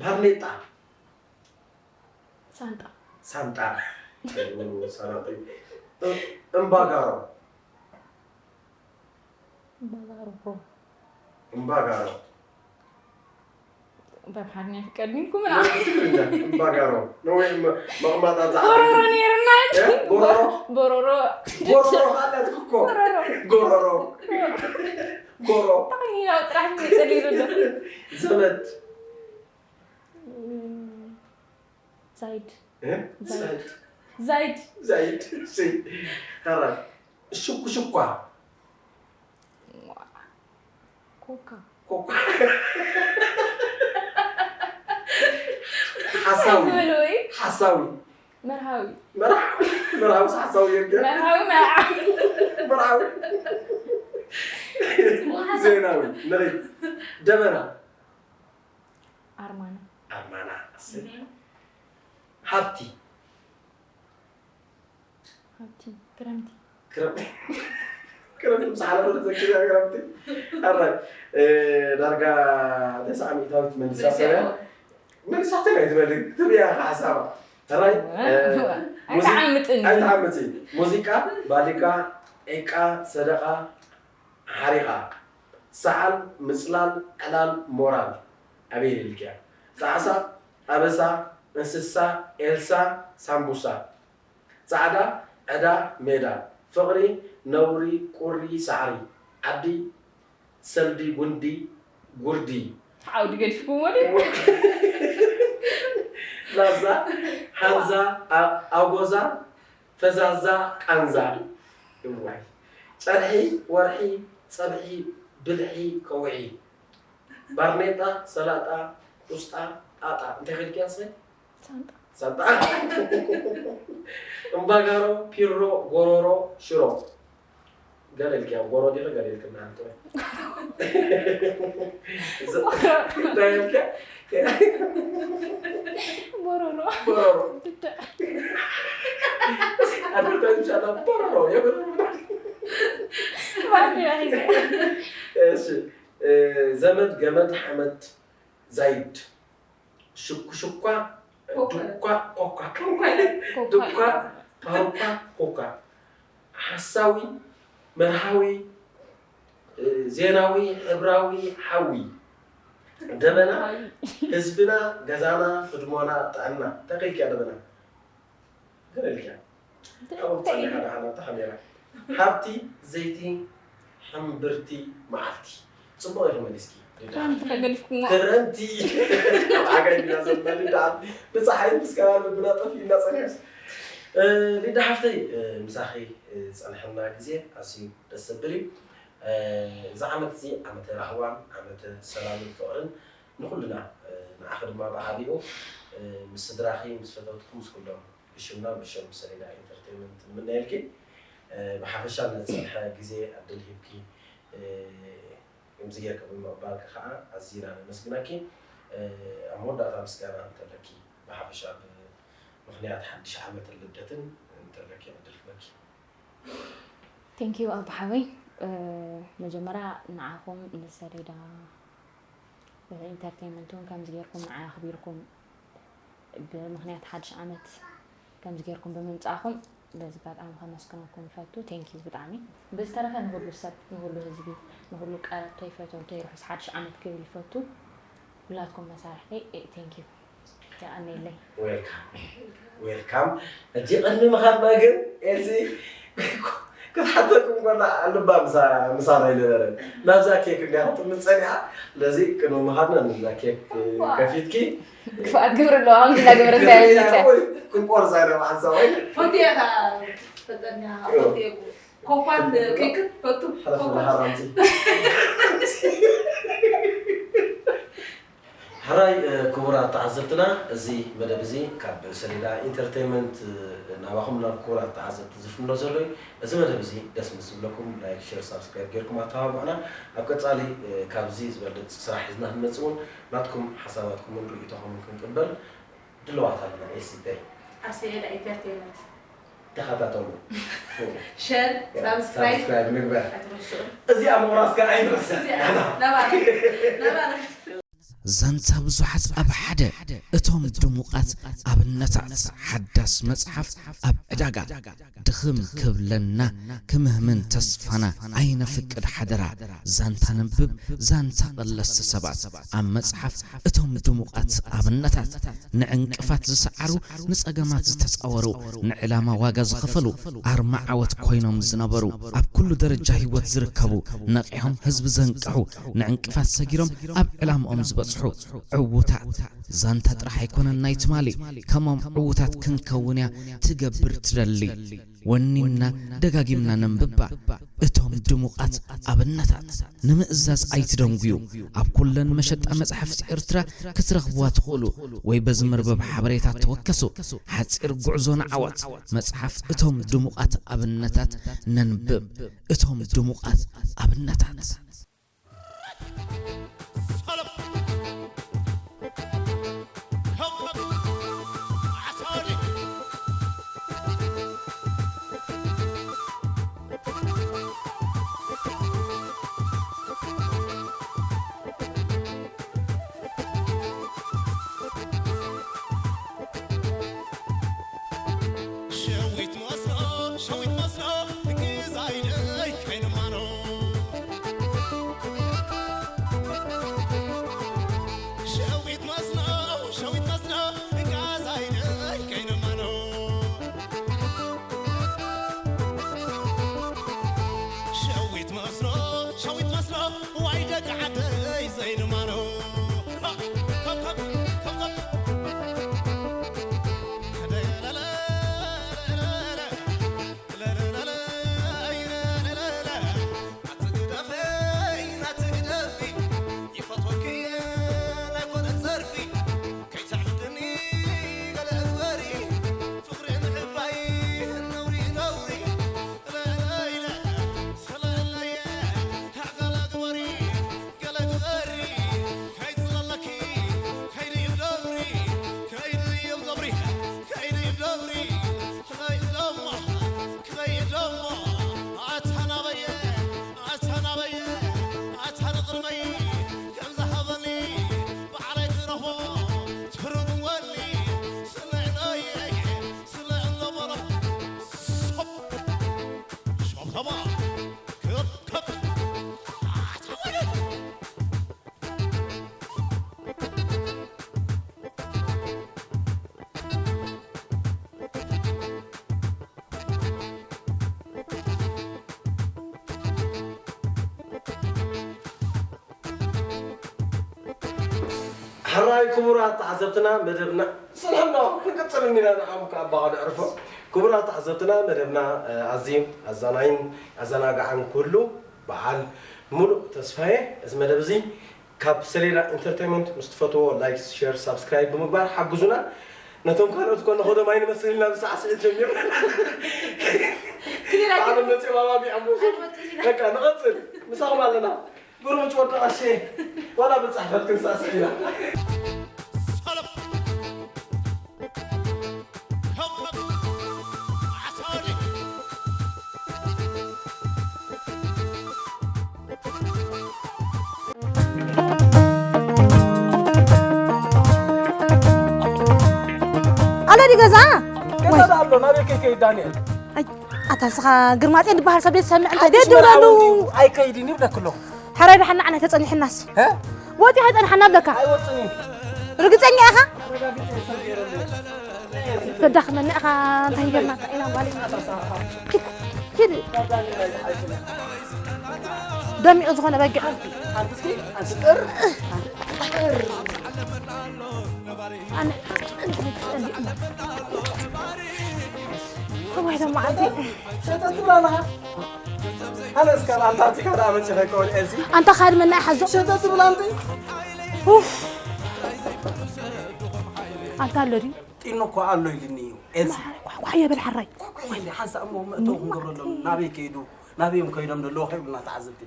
ባርኔጣ ሳንጣ ሳንጣ ሳናጢ እምባጋሮ እምባጋሮ። እምባጋሮ። በምሓርኛ ይፍቀድኒ ኩምና ትግርኛ እምባጋሮ። ነዊሕ መ- መቐማጣ ዛ- ጎሮሮ ነይርና እ? ጎሮሮ። ቦሮሮ ጎሮሮ ካላት እኮ። ጎሮሮ ጎሮሮ። ጎሮ። ተኸኒናው ጥራሕ መፅል ይብሎ ዘመድ። ዛይድ እ? ዛይድ። ዛይድ ዛይድ። እሺ። ሐራይ። ሽኩሽኳ። ኮካ ኮካ። ሓሳዊ። ዝበለ ወይ ሓሳዊ። መርሃዊ መርሃዊ። መርሃዊ ሓሳዊ የርገ። መርሃዊ መርዓ መርሃዊ። ዜናዊ። ንኺድ። ደበና። ኣርማና ኣርማና። እሰይ። ሃብቲ። ሃብቲ ክረምቲ ክረምቲ። ክረምቲ ምስ ሓለፈ ተዘኪርያ ክረምቲ። ኣራይ። እ፣ ዳርጋ ተስዓ ሚእታዊት መሊሳ ሰብያ። መሊሳ ተላይ ትበል። ትብያ ሓሳባ። ኣራይ። እ፣ ኣይተዓምጥኒ ኣይትዓምፂ። ሙዚቃ፣ ባሊቃ፣ ዒቃ፣ ሰደቓ፣ ሓሪቓ፣ ሰዓል፣ ምፅላል፣ ዕላል፣ ሞራል። ኣበይ ኢልክያ? ጣዕሳ፣ ኣበሳ፣ እንስሳ፣ ኤልሳ፣ ሳምቡሳ። ፃዕዳ፣ ዕዳ፣ ሜዳ። ፍቕሪ፣ ነውሪ፣ ቁሪ፣ ሳዕሪ። ዓዲ፣ ሰልዲ፣ ጉንዲ፣ ጉርዲ። ዓውዲ ገዲፍኩሞ ድዩ? ላዛ፣ ሓንዛ፣ ኣ- ኣጎዛ፣ ፈዛዛ፣ ቃንዛ። እዋይ። ጨርሒ፣ ወርሒ፣ ፀብሒ፣ ብልሒ፣ ከውሒ። ባርኔጣ፣ ሰላጣ፣ ቁስጣ፣ ጣጣ። እንታይ ከልክያ ሰ? ሳንጣ ሳንጣ። እምባጋሮ፣ ፒሮ፣ ጎሮሮ፣ ሽሮ። ገለ ኢልክያ፣ ጎሮ ዲኺ ገለ ኢልክና ሓንቲ ወይ። እንታይ ኢልክያ? ቦሮሮ ጎሮሮ። ትትዕ ኣድቨርታይዝ ምሻላ ቦሮሮ። የብር። ባንዲራ ሒዘ እሺ። እ፣ ዘመድ፣ ገመድ፣ ሓመድ፣ ዛይድ። ሽኩሽኳ፣ ኮካ። ዱኳ፣ ኮካ። ኮካ ይላል። ኮካ ዱኳ፣ ፓውካ፣ ኮካ። ሓሳዊ፣ መርሃዊ፣ እ፣ ዜናዊ፣ ሕብራዊ፣ ሓዊ። ደበና፣ ህዝብና፣ ገዛና፣ ህድሞና፣ ጥዕና። እንታይ ከልክያ ደበና? ገለ ኢልክያ። ኣብኡ ጸኒሓ ደሓን ኣብታ ካሜራ። ሃብቲ፣ ዘይቲ፣ ሕምብርቲ፣ መዓልቲ። ጽቡቕ ኢኺ መሊስኪ። ክረምቲ ከገዲፍኩሞ ክረምቲ። ዓጋይ ዲና ዘለና ሊዳ። ብጸሓይ ምስ ከባቢ ልብና ጠፊእና ጸኒሕስ። እ፣ ሊዳ ሓፍተይ፣ እ፣ ምሳኺ፣ እ፣ ዝጸንሐና ግዜ ኣዝዩ ደስ ዘብል እዩ። እ፣ እዚ ዓመት እዚ ዓመተ ራህዋን ዓመተ ሰላምን ፍቕርን ንኹልና፣ እ፣ ንዓኺ ድማ ብዓቢኡ፣ እ፣ ምስ ስድራኺ፣ ምስ ፈተውትኺ፣ ምስ ኩሎም ብሽምና ብሽም ሰሌዳ ኢንተርቴይመንት ንምነየልኪ። እ፣ ብሓፈሻ ንዝጸንሐ ግዜ ዕድል ሂብኪ፣ እ፣ ከምዚ ጌርኪ ብምቕባልኪ ከዓ ኣዚና ነመስግነኪ። እ፣ ኣብ መወዳእታ ምስጋና እንተለኪ ብሓፈሻ ብምኽንያት ሓድሽ ዓመትን ልደትን እንተለኪ ዕድል ክበኪ። Thank you ኣቦ ሓወይ። እ፣ መጀመርያ ንዓኹም ንሰሌዳ ኢንተርቴይመንት እውን ከምዚ ጌርኩም ንዓይ ኣኽቢርኩም ብምኽንያት ሓድሽ ዓመት ከምዚ ጌርኩም ብምምጻእኹም በዚ ኣጋጣሚ ከመስግነኩም ይፈቱ። Thank you ብጣዕሚ። ብዝተረፈ ንኹሉ ሰብ፣ ንኹሉ ህዝቢ፣ ንኹሉ ቀረብተይ ፈተውተይ ርሑስ ሓድሽ ዓመት ክብል ይፈቱ። ኩላትኩም መሳርሕተይ፣ እ፣ thank you። የቐንየለይ። ዌልካም ዌልካም። ሕጂ ቅድሚ ምኻድና ግን ኤልሲ ክትሓተኩም ኮላ ልባ ምሳ- ምሳና ኣይነበረን። ናብዛ ኬክ እንዲያ ክትጥምት ጸኒሓ። ስለዚ ቅድሚ ምኻድና ነዛ ኬክ ከፊትኪ ክፍኣት ግብሪ ኣለዋ ከምዚ እናገበረት እያ ዝመፅያ። ክንቆርሳ ኢና ብሓንሳብ ወይ ፈትየ እያ ፈጠኛ ፈትየ ኮኳን ኬክን ፈቱ ሓለፍ ኮኳን ሓራምቲ። ሕራይ እ፣ ክቡራት ተዓዘብትና፣ እዚ መደብ እዚ ካብ ሰሌዳ ኢንተርቴይመንት እ፣ ናባኹም ናብ ክቡራት ተዓዘብቲ ዝፍኖ ዘሎ እዩ። እዚ መደብ እዚ ደስ ምስ ዝብለኩም ላይክ፣ ሸር፣ ሳብስክራይብ ጌርኩም ኣተባብዑና። ኣብ ቀጻሊ እ፣ ካብዚ ዝበልጽ ስራሕ ሒዝና ክንመጽእ እውን ናትኩም ሓሳባትኩምን ርእይቶኹምን ክንቅበል ድልዋት ኣለና። ኤስቴ ኣብ ሰሌዳ ኢንተርቴይመንት ተኸታተሉ። ሸር ሳብስክራይብ ሳብስክራይብ ንግበር። ኣይትረስዑ እዚኣ ምቑራስ ከኣ ኣይንረስዕ። ነባር ነባር ዘንተ ብዙሓት ኣብ ሓደ እቶም ድሙቓት ኣብነታት ሓዳስ መጽሓፍ ኣብ ዕዳጋ ድኽም ክብለና ክምህምን ተስፋና ኣይነፍቅድ ሓደራ። ዛንታ ነንብብ፣ ዛንታ ቀለስቲ ሰባት። ኣብ መጽሓፍ እቶም ድሙቓት ኣብነታት፣ ንዕንቅፋት ዝሰዓሩ፣ ንጸገማት ዝተጻወሩ፣ ንዕላማ ዋጋ ዝኸፈሉ፣ ኣርማ ዓወት ኮይኖም ዝነበሩ፣ ኣብ ኩሉ ደረጃ ህይወት ዝርከቡ፣ ነቒሖም ህዝቢ ዘንቅሑ፣ ንዕንቅፋት ሰጊሮም ኣብ ዕላምኦም ዝበጽሑ ዕዉታት። ዛንታ ጥራሕ ኣይኮነን ናይ ትማሊ፣ ከሞም ዕዉታት ክንከውን እያ ትገብር ትደሊ። ወኒንና ደጋጊምና ነንብባ። እቶም ድሙቓት ኣብነታት ንምእዛዝ ኣይትደንጉዩ። ኣብ ኩለን መሸጣ መጻሕፍቲ ኤርትራ ክትረኽብዋ ትኽእሉ፣ ወይ በዚ መርበብ ሓበሬታ ተወከሱ። ሓጺር ጉዕዞ ንዓወት። መጽሓፍ እቶም ድሙቓት ኣብነታት ነንብብ። እቶም ድሙቓት ኣብነታት። ሸዊት መስሎ፣ ሸዊት መስሎ፣ ግዛይለይ ከይንማኖ። ሸዊት መስሎ፣ ሸዊት መስሎ፣ ግዛይለይ ከይንማኖ። ሸዊት መስሎ፣ ሸዊት መስሎ፣ ዋይ ደቂ ዓደይ ዘይንማኖ። ክኸይድ እሞ፣ ኣታ ናበየ፣ ኣታ ናበየ፣ ኣታ ንቕድመይ፣ ከም ዝሃበኒ፣ ባዕለይ ክረኽቦ፣ ትርጉም ወኒ፣ ስለ እኖየ፣ ስለ እኖ በሎ። ሶብ፣ ሾብቶባ፣ ክብ፣ ክብ፣ ኣታ ወደ። ሕራይ ክቡራት ተዓዘብትና፣ መደብና ስልሕና ክንቅጽል እኒና፣ ንዓኹም ከኣ ኣባኻ ንዕርፎ። ክቡራት ተዓዘብትና፣ መደብና፣ እ፣ ኣዝዩ ኣዛናይን ኣዘናጋዕን ክህሉ በዓል ሙሉእ ተስፋዬ። እዚ መደብ እዚ ካብ ሰሌዳ ኢንተርቴይንመንት፣ ምስ ትፈትዎ ላይክ፣ ሼር፣ ሳብስክራይብ ብምግባር ሓግዙና። ነቶም ካልኦት እኮ ንኸዶም ኣይንመስል ኢና፣ ብሳዕስዒት ጀሚርና። ክሊል ኣይኮነን። ባዕሎም መጺኦም ኣባቢዖም። ኣይንወጽእን ኢና። በቃ ንቐጽል፣ ምሳኹም ኣለና። ግሩም ወዲ ቀሼ፣ ዋላ ብጽሕፈት ክንሳስዕ ኢና። ኣሎ ዲ ገዛ? ገዛ ወይ። ዶ ኣሎ? ናበይ ከይከይድ ዳንኤል? ኣይ፣ ኣታ ንስኻ ግርማጤ ዝበሃል ሰብ ዘይትሰምዕ እንታይ ሓድሽ ደድብለሉ? መርዓዊ እንድዩ፣ ኣይከይድን ይብለክ ኣለኹ። ሕራይ ደሓን ንዓና ተጸኒሕናስ። እ? ወጺኡ ኣይጸንሓና ኣለካ። ኣይወጽእን እዩ። ርግጸኛ ኢኻ? ኣረጋጊጸ ይሰግር። ተዳኽመኒ ኢኻ፣ እንታይ ጌርና ኢና ጓለይ? ኪድ፣ ኪድ። ደሚቑ ዝኾነ በጊዕ። ሓንቲ እስኪ፣ ሓንቲ ጥር፣ ሓንቲ ጥር። ኣነ፣ እዋይ ደሞ ዓዲ። ሸተት ትብላ ኣለኻ? ኣነ እስካብ ኣንታርክቲካ ደኣ መጺኸ ከውን ኤልሲ። ኣንታ ካድ መና ይሓዞ? ሸተት ትብላ ኣንቲ? ኡፍ። ኣንታ ኣሎ ድዩ? ጢኖ እኮ ኣሎ ኢልኒ እዩ ኤልሲ። ኳሕኳሕ የብል ሓራይ። ኳኳ ኢልኒ፣ ሓንሳእ እሞ መእተዊ ክንገብረሎም። ናበይ ከይዱ? ናበይ እዮም ከይዶም ዘለዉ? ከይብሉና ተዓዘብቲ።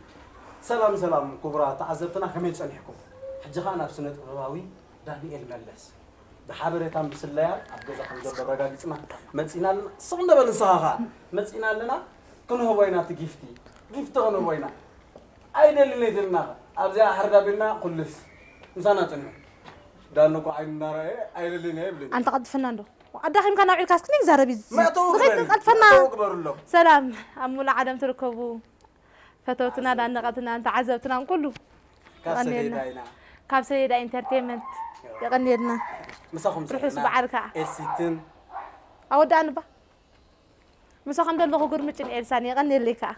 ሰላም ሰላም ክቡራት ተዓዘብትና፣ ከመይ ጸኒሕኩም? ሕጂ ኸኣ ናብ ስነ ጥበባዊ ዳንኤል መለስ። ብሓበሬታን ብስለያን ኣብ ገዛ ከም ዘሎ ኣረጋጊጽና መጺና ኣለና። ስቕ እንደ በል ንስኻ ኸኣ መጺና ኣለና። ክንህቦ ኢና እቲ ጊፍቲ። ጊፍቲ ክንህቦ ኢና። ኣይደልን እየ ትብልና ኸ? ኣብዚኣ ሕርድ ኣቢልና ኩልስ ምሳና ጽንሑ። ዳኑ እኮ ዓይኑ እናረኣየ ኣይደልን እየ ይብለኒ። ኣንተ ቀልጥፍና እንዶ። ኣዳኺምካ ናብ ዒልካ እስኪ ንዛረብ እዩ። መእተዊ ንኸይድ ግበሪ። ቀልፈና። መእተዊ ግበሩሎም። ሰላም ኣብ ሙሉእ ዓለም ትርከቡ ፈተውትና፣ ኣሰይ። ዳነቐትናን ተዓዘብትናን ኩሉ። ካብ የቐንየልና። ሰሌዳ ኢና። ካብ ሰሌዳ ኢንተርቴይንመንት የቐንየልና። ምሳኹም ርሑስ ዘለና በዓል ከዓ። ኤልሲትን። ኣወዳእንባ። ምሳኹም ዘለኹ ግርምጭን ኤልሳን የቐንየለይ ከዓ።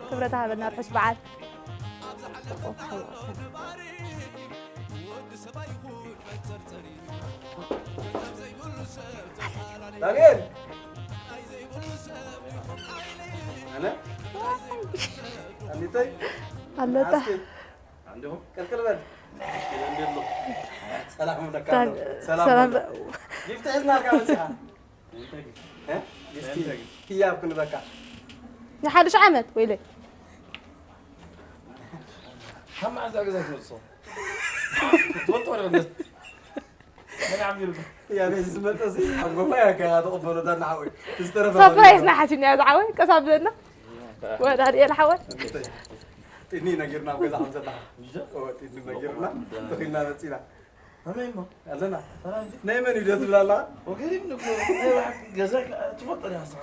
ክብረት ሃበና፣ ርሑስ በዓል። ዳንኤል! ኣነ? ኣሚተይ? ኣለታ። ኣስኪ፣ ቀልቅል በል። ሰላም እብለካ ኣለኹ። ሰላም ሰላም በል። በል። ጊፍት ሒዝናልካ መፂኻ። እ? ጊፍቲ ህያብ ክንበካ። ንሓድሽ ዓመት ወይለይ። ካብ መዓዝ ኣብ ገዛ ትመፅእ? ትፈልጦ ዶ ገዛ? መን ዓሚሩካ? ያ፣ ነዚ ዝመፀ እዚ ኣብ ጎማ እያ ከ ትቕበሎ፣ ዳና ሓወይ። ዝተረፈ ሰርፕራይዝ ና ሓሲብና እያ ዝዓወይ፣ ቀስ ኣብለና። ወዳ ዳንኤል ሓወይ። ጢኒ ነጊርና ኣብ ገዛ ከም ዘለኻ። እወ፣ ጢኒ ነጊርና፣ ተኺልና መፂና። ከመይ እሞ? ኣለና። ሰላም ድዩ? ናይ መን እዩ ደስ ዝብላ ኣለኻ? ወገሪም ንግሮ፣ ናይ ብሓቂ ገዛ ከ-፣ ትፈልጦ ዲኻ ንስኻ?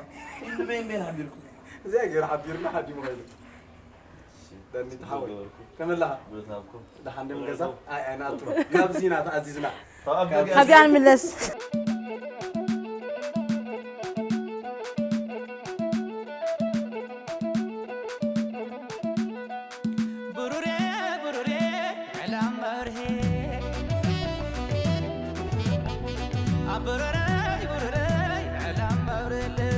ኢሉ በይን በይን ሓቢርኩም። እዚኣ ገይሩ ሓቢርና፣ ሓዲሙ ኸይዱ። እሺ። ዳኒ ተሓወይ። ገበርኩ። ከመይ ኣለኻ? ብረታብኩም። ደሓን ድዮም ገዛ? ኣይ፣ ኣይ፣ ንኣቱ። ካብዚ ኢና ተኣዚዝና። ካብ ካብ ካብዚኣ ንምለስ። ብሩሬ፣ ብሩሬ፣ ዕላም መብርሄ። ኣብ ብሩረይ፣ ብሩረይ፣ ዕላም መብርህለይ።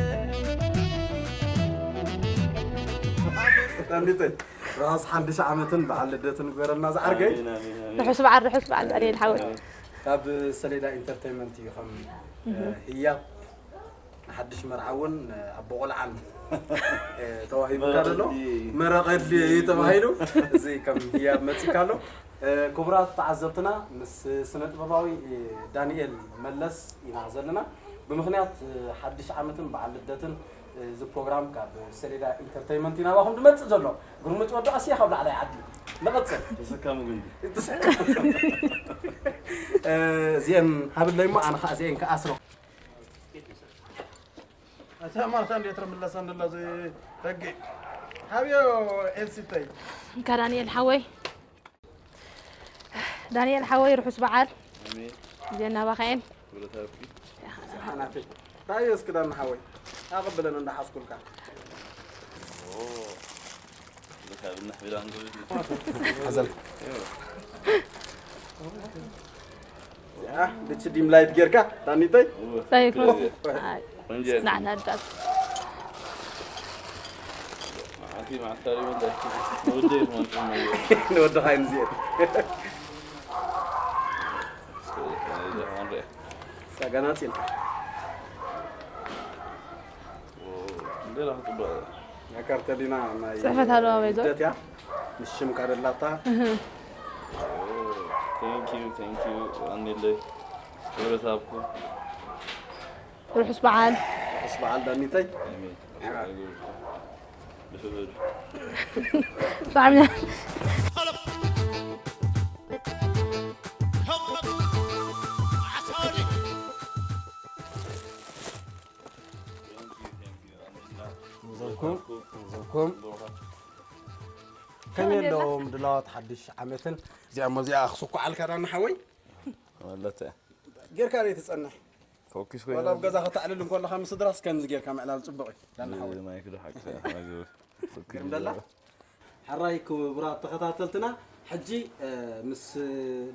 ዳኒተይ፣ ርሑስ ሓድሽ ዓመትን በዓል ልደትን ግበረልና ዝዓርከይ። ኣሜን፣ ኣሜን፣ ኣሜን። ርሑስ በዓል፣ ርሑስ በዓል ዳንኤል ሓወይ። ካብ ሰሌዳ ኢንተርቴይንመንት እዩ ከም፣ እህ። ህያብ ንሓድሽ መርዓ እውን ኣቦ ቆልዓን፣ እ፣ ተዋሂቡካ ዘሎ። መረቐሊ። መረቐሊ እዩ ተባሂሉ። እዚ ከም ህያብ መጺካ ኣሎ። እ፣ ክቡራት ተዓዘብትና፣ ምስ ስነ ጥበባዊ፣ እ፣ ዳንኤል መለስ ኢና ዘለና። ብምኽንያት፣ እ፣ ሓድሽ ዓመትን በዓል ልደትን፣ እ፣ እዚ ፕሮግራም ካብ ሰሌዳ ኢንተርቴይንመንት እዩ ናባኹም ዝመጽእ ዘሎ። ግርምጭ ወዲ ቀስየ ካብ ላዕላይ ዓዲ። ንቐጽል። ተሰካሚ ጉንዲ። ተሰካሚ። እ፣ እዚአን ሃብለይ እሞ ኣነ ኸኣ እዚአን ክኣስሮ። ኣታ ማርታ እንዴት ረምለሳ እንደላ ዘይ ተገ። ሃብዮ ኤልሲተይ። እንካ ዳንኤል ሓወይ። ዳንኤል ሓወይ ርሑስ በዓል። ኣሜን። እዚአን ናባኻ እየን። ብረታብኪ። ሓናተይ። ራእዮ እስኪ ዳና ሓወይ። ኣቐብለን እንዳሓዝኩልካ። ኦ። ብካብና ቢራ እንዶ። ሓዘል። እዚኣ ብች ዲም ላይት ጌርካ፣ ዳኒተይ? እወ። ታይ ይኹን? እወ። ኣይ፣ ቆንጆ እያ። ጽናዕና ኣዳት። መዓልቲ መዓልቲ ታሪኽ ወንዳ። ንወደይ ይኹን፣ ንወድኻ እዩ ንዚኤ። እስከ፣ እስከ፣ እስከ፣ እስከ፣ እስከ፣ እስከ፣ ሳጋና ጽልካ። ኦ፣ እንዴ ራህ ጥባ። ያ ካርተሊና ናይ ጽሕፈት ኣለዋ በይዞ። ልደት እያ። ምስ ሽምካ ደላታ። እህ። ኦ፣ thank you፣ thank you፣ ኣንዴለይ። ክብረት ሃብኩ። ርሑስ በዓል። ርሑስ በዓል ዳኒተይ። ኣሜን። ያ። ብሕብር። ብጣዕሚ። ንዘርኩም፣ ንዘርኩም። ከመይ ኣለዎም ድላዋት ሓድሽ ዓመትን? እዚኣ እሞ እዚኣ ክስኩዓልካ ዳና ሓወይ? ማለት ጌርካ ደይ ትጸንሕ? ፈኪስ ኮይኑ ዋላ ኣብ ገዛ ከተዕልል እንከለኻ ምስ ስድራስ ከምዚ ጌርካ ምዕላል ጽቡቕ እዩ። ዳና ሓወይ። ማይክ ዶ ሓቂ። ግርም ደላ? ሕራይ ክቡራት ተኸታተልትና፣ ሕጂ፣ እ፣ ምስ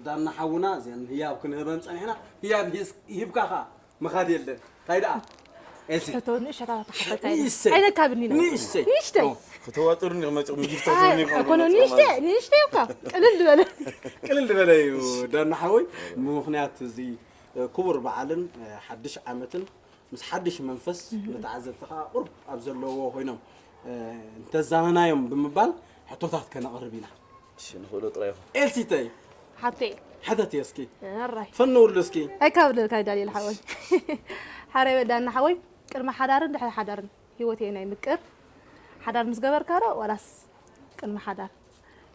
ዳና ሓውና እዚአን ህያብ ክንህበን ጸኒሕና። ህያብ ሂስ-፣ ሂብካ ኸኣ ምኻድ የለን። እንታይ ደኣ? ኤልሲ። ሕቶ ንእሽተይ ተሓተካ ኢለ። ንእሽተይ። ኣይነካብኒ ነው። ንእሽተይ። ንእሽተይ። ኦ፣ ከተዋጥሩኒ ክመጽኹም ጊፍታ ኣይ፣ ትህቡኒ ኣኮነ፣ ከምኡ ንእሽተይ፣ ማለት። ንእሽተይ እኳ። ቅልል ዝበለ። ቅልል ዝበለ እዩ፣ ዳና ሓወይ። ብምኽንያት እዚ፣ እ፣ ክቡር በዓልን፣ እ፣ ሓድሽ ዓመትን ምስ ሓድሽ መንፈስ እህ። ንተዓዘብቲ ኸኣ ቁርብ ኣብ ዘለዎ ኮይኖም፣ እ፣ እንተዛነናዮም ብምባል ሕቶታት ከነቕርብ ኢና። እሺ፣ ንኽእሎ ጥራይ ይኹን። ኤልሲተይ፣ ሓተይ። ሓተት እየ እስኪ። ኣራይ። ፈንውሉ እስኪ። ኣይካብለልካ ዳንኤል ሓወይ። ሓራይ በል ዳና ሓወይ፣ ቅድሚ ሓዳርን ድሕሪ ሓዳርን ህይወት እየ ናይ ምቅር። ሓዳር ምስ ገበርካ ዶ ዋላስ ቅድሚ ሓዳር?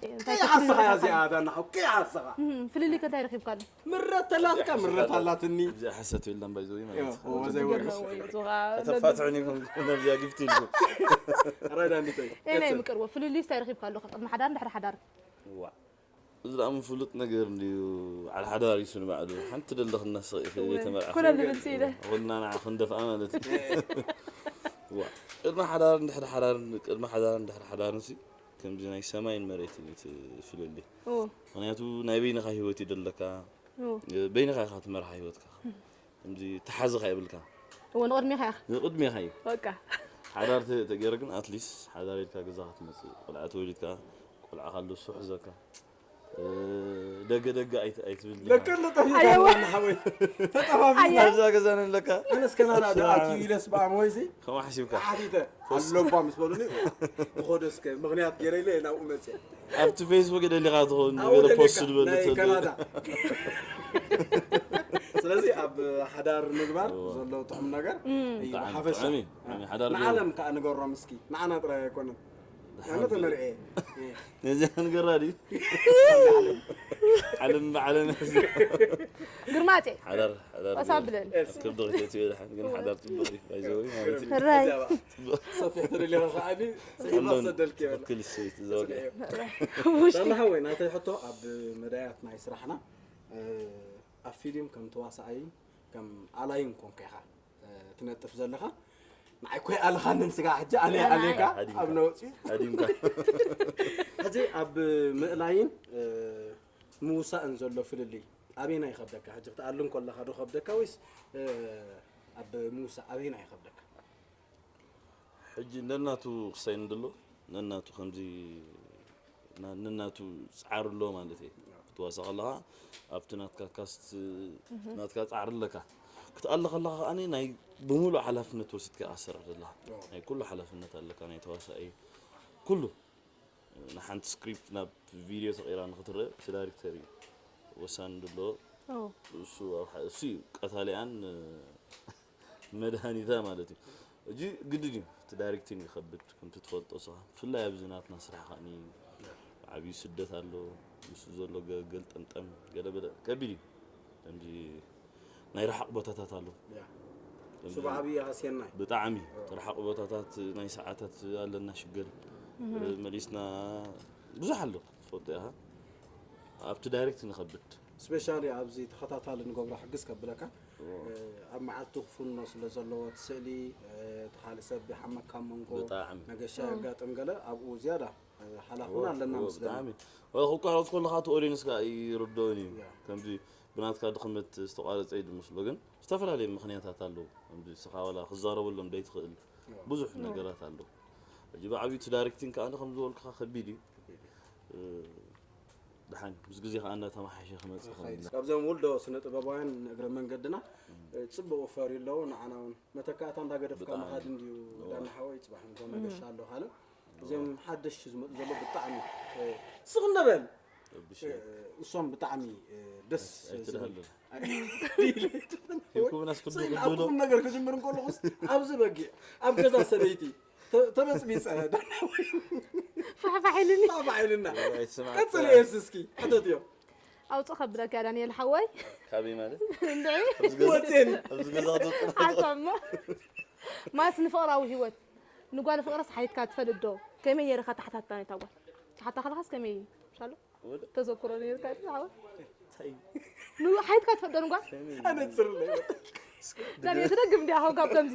እንታይ ከይሓስኻ እያ እዚኣ ዳና ሓው፣ ከይሓስኻ። እም፣ ፍልልይ ከ እንታይ ረኺብካሉ? ምረት ተላትካ፣ ምረት ኣላትኒ። እዚኣ ሓሰት የለን ባይዘወይ ማለት እዩ። እዎ፣ ዘይወይ። ተፋትሑኒ ኢኹም ነዚኣ ግፍቲ ኢልኩም። ራይዳ እንዲተይ። ኤ፣ ናይ ምቅርቦ ፍልልይ እንታይ ረኺብካሉ? ቅድሚ ሓዳር፣ ድሕሪ ሓዳር? ዋ። እዚ ደኣ ምፍሉጥ ነገር እንድዩ። በዓል ሓዳር እዩ ንባዕሉ። ሓንቲ ደለኽና ስቕ ኢኺ እወ፣ ዘይተመርዓኺ። ኩለን ልብል ስኢለ። ኩልና ንዓ ክንደፍኣ ማለት እዩ። ዋ። ቅድሚ ሓዳር፣ ድሕሪ ሓዳር፣ ቅድሚ ሓዳር፣ ድሕሪ ሓዳር ንሲ ከምዚ ናይ ሰማይን መሬትን እዩ እቲ ፍልልይ። እዎ። ምኽንያቱ ናይ በይንኻ ህይወት እዩ ደለካ። እዎ። በይንኻ ኢኻ ትመርሓ ህይወትካ። ከምዚ ተሓዝኻ የብልካ። እዎ፣ ንቕድሜኻ ኢኻ። ንቕድሜኻ እዩ። በቃ። ሓዳር ተ-፣ ተገይሩ ግን ኣትሊስት ሓዳር ኢልካ ገዛኻ ትመጽእ። ቆልዓ ተወሊድካ፣ ቆልዓኻ ኣሎ፣ ሱሕ ዘካ። እ፣ ደገ ደገ ኣይት-፣ ኣይትብል ዲኻ? ለከ ኣሎ ጠፊእካ ኣየዋ። ኣለና ሓወይ። ተጠፋፊእና። ኣየ። ኣብዛ ገዛ ነለካ? ኣነስ ከናዳ ዶ ኣትዩ ኢለስ ብኣሞይሲ? ከምኡ ሓሲብካ? ሓቲተ። ኣለኳ ምስ በሉኒ፣ ብኾደ እስከ ምኽንያት ገይረ ኢለ ናብኡ መጽእ። ኣብቲ ፌስቡክ ደሊኻ ትኸውን ኣብኡ ገለ ደሊኻ፣ ፖስት ዝበሉ ናይ ተሎ። ካናዳ። ስለዚ ኣብ ሓዳር ምግባር እዎ። ዘሎ ጥዑም ነገር እም። እዩ ብጣዕሚ ብሓፈሻ። ጥዑም እዩ። ጥዑም እዩ። ሓዳር ንዓለም ገይሩ። ከኣ ንገሮም እስኪ። ንዓና ጥራይ ኣይኮነን። ኣነ ተመርዔ። ነዚ ንገራ ድዩ? ዓለም ብዓለም። ግርማጼ። ሓዳር፣ ሓዳር ቀስ ግርማ። ኣብለኒ። ኣብ ከብዲ ክትእትዮ ድሓን ግን ሓዳር ጽቡቕ እዩ። ባይዘወይ ማለት እዩ። ሕራይ። ጽቡቕ። ሰፊሕ ተደሊኻ ከኣ ዲ ጽሒፋ ኣለኒ። ሰደልኪ በላ። ትኽክል እሱ እዩ፣ ትዘወገ። ጽቡቕ እዩ። ውሽጢ። ዳና ሓወይ፣ ናተይ ሕቶ ኣብ መዳያት ናይ ስራሕና፣ እ፣ ኣብ ፊልም ከም ተዋሳኣይ፣ ከም ኣላይን ኮንካ ኢኻ። እ፣ ትነጥፍ ዘለኻ። ንዓይ ኮይ ኣለኻንን ስጋ ሕጂ ኣነ ኣነ ኣለካ ኣይ። ኣብ ነውፂ። ሃዲምካ። ሕጂ ኣብ ምእላይን፣ እ፣ ምውሳእን ዘሎ ፍልልይ ኣበየናይ ይኸብደካ? ሕጂ ክትኣልን ከለኻ ዶ ከብደካ ወይስ፣ እ፣ ኣብ ምውሳእ ኣበየናይ ይኸብደካ? ሕጂ ነናቱ ክሳይን እንድሎ፣ ነናቱ ከምዚ ና-፣ ነናቱ ጻዕሪ ኣሎ ማለት እየ። ክትዋሳ ከለኻ ኣብቲ ናትካ ካስት፣ እህ። ናትካ ጻዕሪ ኣለካ። ክትኣሊ ከለኻ ከኣ ናይ ብምሉእ ሓላፍነት ወሲድካ ኢኻ ትሰርሕ ዘለኻ። ኦ። ናይ ኩሉ ሓላፍነት ኣለካ፣ ናይ ተዋሳኢ፣ ኩሉ። ንሓንቲ ስክሪፕት ናብ ቪድዮ ተቐይራ ንኽትረአ እቲ ዳይሬክተር እዩ ወሳኒ ድሎ። ኦ። እሱ ኣብ ሓ-፣ እሱ እዩ ቀታሊኣን መድሃኒታ ማለት እዩ። ሕጂ ግድን እዩ፣ እቲ ዳይሬክቲንግ ይኸብድ፣ ከምቲ ትፈልጦ ንስኻ። ብፍላይ ኣብዚ ናትና ስራሕ ከኣ ዓብዩ ስደት ኣሎ፣ ምስ ዘሎ ገ-፣ ገልጠምጠም፣ ገለ በለ፣ ከቢድ እዩ። ከምዚ ናይ ረሓቕ ቦታታት ኣሎ። ያ። ከምዚ እሱ ብዓብዩ ሃስየና እዩ። ብጣዕሚ። ኦ። እቲ ረሓቕ ቦታታት ናይ ሰዓታት ኣለና ሽገር። እህ። መሊስና ብዙሕ ኣሎ፣ ትፈልጦ ኢኻ። ኣብቲ ዳይሬክት ንኸብድ። ስፔሻሊ ኣብዚ ተኸታታሊ ንገብሮ ሕግዝ ከብለካ፣ ኦ። እ፣ ኣብ መዓልቲ ክፍኖ ስለ ዘለዎ፣ እቲ ስእሊ፣ እ፣ እቲ ካልእ ሰብ ይሓመካ መንጎ፣ ብጣዕሚ። ነገሻ ኦ። የጋጥም ገለ፣ ኣብኡ ዝያዳ፣ እ፣ ሓላፍና ኦ፣ ኣለና ኦ፣ ምስለኒ። ብጣዕሚ። ወላ ክቋረጽ ከለኻ እቲ ኦዲየንስ ከኣ ይርድኦን እዩ። ያ። ከምዚ ብናትካ ድኽመት ዝተቋረጸ እዩ ዝመስሎ፣ ግን ዝተፈላለዩ ምኽንያታት ኣለዉ። ከምዚ ንስኻ ዋላ ክዛረበሎም ዘይትኽእል ያ። ብዙሕ ያ። ነገራት ኣለዉ። ሕጂ ብዓብዩ እቲ ዳይሬክቲንግ ከኣ ከም ዝበልኩኻ ከቢድ እዩ። እ፣ ደሓን ምስ ግዜ ከኣ እናተመሓየሸ ክመጽእ ይኽእል። ካብዞም ውልዶ ስነ ጥበባውያን እግረ መንገድና፣ እ፣ ጽቡቕ ፈርዩ ኣለዉ። ንዓና እውን መተካእታ እንዳገደፍካ ብጣዕሚ። ምኻድ እንድዩ። እዋ። ዳና ሓወይ፣ ጽባሕ ንግሆ እም። መገሻ ኣሎ ካልእ። እዚኦም ሓደሽ ዝመጹ ዘሎ ብጣዕሚ፣ እ፣ ስቕ እንበል። ረብሽ እ፣ እዩ። እሶም ብጣዕሚ፣ እ፣ ደስ ኣይትድሃሉ። ዝብል። ሂብኩምናስ ክንዱ ስቕ ኢልና ክንዱ ዶ? ቁም ነገር ክጅምር እንከለኹስ ኣብዚ በጊዕ፣ ኣብ ገዛ ሰበይቲ ተ-፣ ተበጽቢጸ። ፋሕፋሕ ኢሉኒ። ፋሕፋሕ ኢሉና። ኣይትስማዕ። ቀጽል እየስ እስኪ፣ ሕተት እዮም። ኣውጽእ ከብለካ ዳንኤል ሓወይ። ካበይ ማለት? እንድዒ። ኣብዚ ገዛ፣ ወጼን። ኣብዚ ገዛ ክትወጽእ። ሓሳብማ። ማለት ንፍቕራዊ ህይወት፣ ንጓል ፍቕርስ ሓይትካ ትፈልጥ ዶ? ከመይ ነይርካ ተሓታታ ነታ ጓል? ተሓታ ከለኻስ ከመይ እዩ? ምሻሎ? ወደ ተዘክሮ ነይርካ ድዩ ሓወይ? እንታይ? ኑ ሓይትካ ትፈልጥ ዶ ንጓል? ከመይ? ኣነጽርለይ። ዳንኤል ትደግም እንዲያ ሓው ካብ ከምዚ።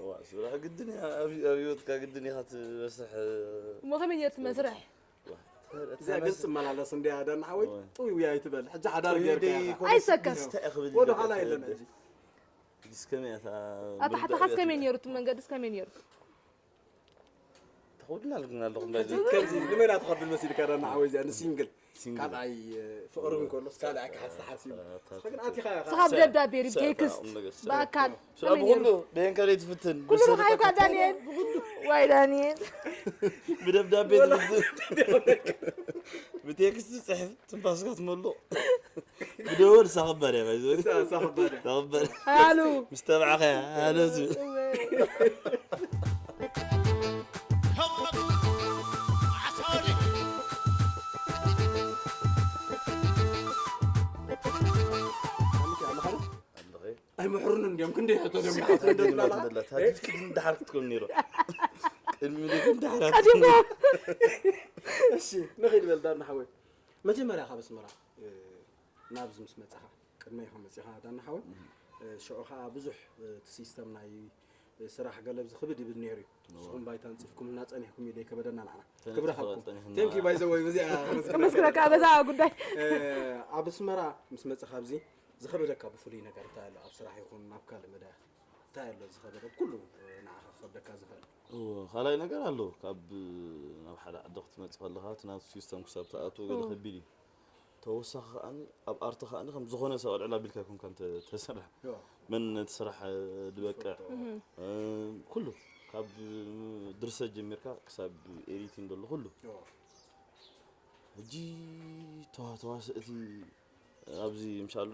ዋ፣ ስራሕ ግድን እያ፣ ኣብ፣ ኣብ ህይወትካ ግድን ኢኻ ትበስሕ። እሞ ከመይ ነይሩ እቲ መስርሕ? ዋ፣ እዚኣ ገጽ ትመላለስ እንድያ ዳና ሓወይ፣ ወይ። ጥውይ ውይ ኣይትበል። ሕጂ ሓዳር ወይ ጌርካ ደይ ኢኻ። ኮነ ኣይሰከፍ። ስድስተ እያ ክብል ወደ ይደሊ ኋላ የለን ሕጂ። ሕጂ እስከመይ እታ ኣብ ታሕትኻስ ከመይ ነይሩ? እቲ መንገድስ ከመይ ነይሩ? ተኸውድና ኣለኹም ከምዚ ንመን ኣትኸብል መሲልካ ዳና ሓወይ እዚኣ ንሲንግል። ሲንግል። ካልኣይ፣ እ፣ ፍቕሪ እንከሎስ ካልኣይ ክሓዝ ተሓሲቡ። ኣታ-፣ ንስኻ ግን ኣቲኻ ኢኻ። ንስኻ ብደብዳቤ ሪብ ሰ-፣ ቴክስት ቁም ነገር ሰ-፣ ብኣካል ስለ ከመይ ነይሩ? ብኹሉ ደየን ከደይ ትፍትን። ኩሉ ብሰደቃ ረኻዩ ኳ ትፍትን። ዳንኤል። ዋይ ዳንኤል። ብደብዳቤ ወላ ትፍትን። ብቴክስት ጽሕፍ ትንፋስካ ትመልቕ። ብደወል ሳኽባድ እያ፣ ባይዘወይ። ሳ-፣ ሳኽባድ እያ። ሳኽባድ። ኣሉ። ምስ ተባዕኸ፣ ኣሉ ዝብል። እወ። ኣይምሕሩን እንዲዮም ክንደይ ሕቶ ደም ይሓቱ እንደ ትላላ። ታዲፍ ቅድሚ ድሓር ክትከውን ነይሩ። ቅድሚ ግን ድሓር ቀዲሞ እሺ ንኸይድ በል ዳና ሓወይ። መጀመርያ ካብ ኣስመራ ናብዚ ምስ መጻኻ ቅድመ ኢኻ መጺኻ ዳና ሓወይ። ሽዑ ኸዓ ብዙሕ እቲ ሲስተም ናይ ስራሕ ገለ ብዚ ክብድ ይብል ነይሩ እዩ። ንስኹም ባይታ ኣንጺፍኩም እና ጸኒሕኩም እዩ ደይከበደና ንዓና። ክብሪ ሃብኩም። Thank you by the way በዚኣ ከመስግነካ በዛ ጉዳይ ኣብ ኣስመራ ምስ መጻኻ ኣብዚ ዝኸበደካ ብፍሉይ ነገር እንታይ ኣሎ ኣብ ስራሕ ይኹን ናብ ካልእ መዳያ እንታይ ኣሎ ዝኸበደ ኩሉ ንዓኻ ክኸብደካ ዝኽእል? እዎ ካልኣይ ነገር ኣሎ። ካብ ናብ ሓደ ዓዲ ክትመጽእ ከለኻ እቲ ናቱ ሲስተም ክሳብ ትኣትዎ ገለ ከቢድ እዩ። ተወሳኺ ከኣኒ ኣብ ኣርቲ ከኣኒ ከም ዝኾነ ሰብ ኣልዕል ኣቢልካ ኣይኮንካን ተ- ተሰርሕ። መን ነቲ ስራሕ ዝበቅዕ ኩሉ ካብ ድርሰት ጀሚርካ ክሳብ ኤዲቲንግ ዘሎ ኩሉ። ሕጂ ተዋ- ተዋስእቲ ኣብዚ ምሻሎ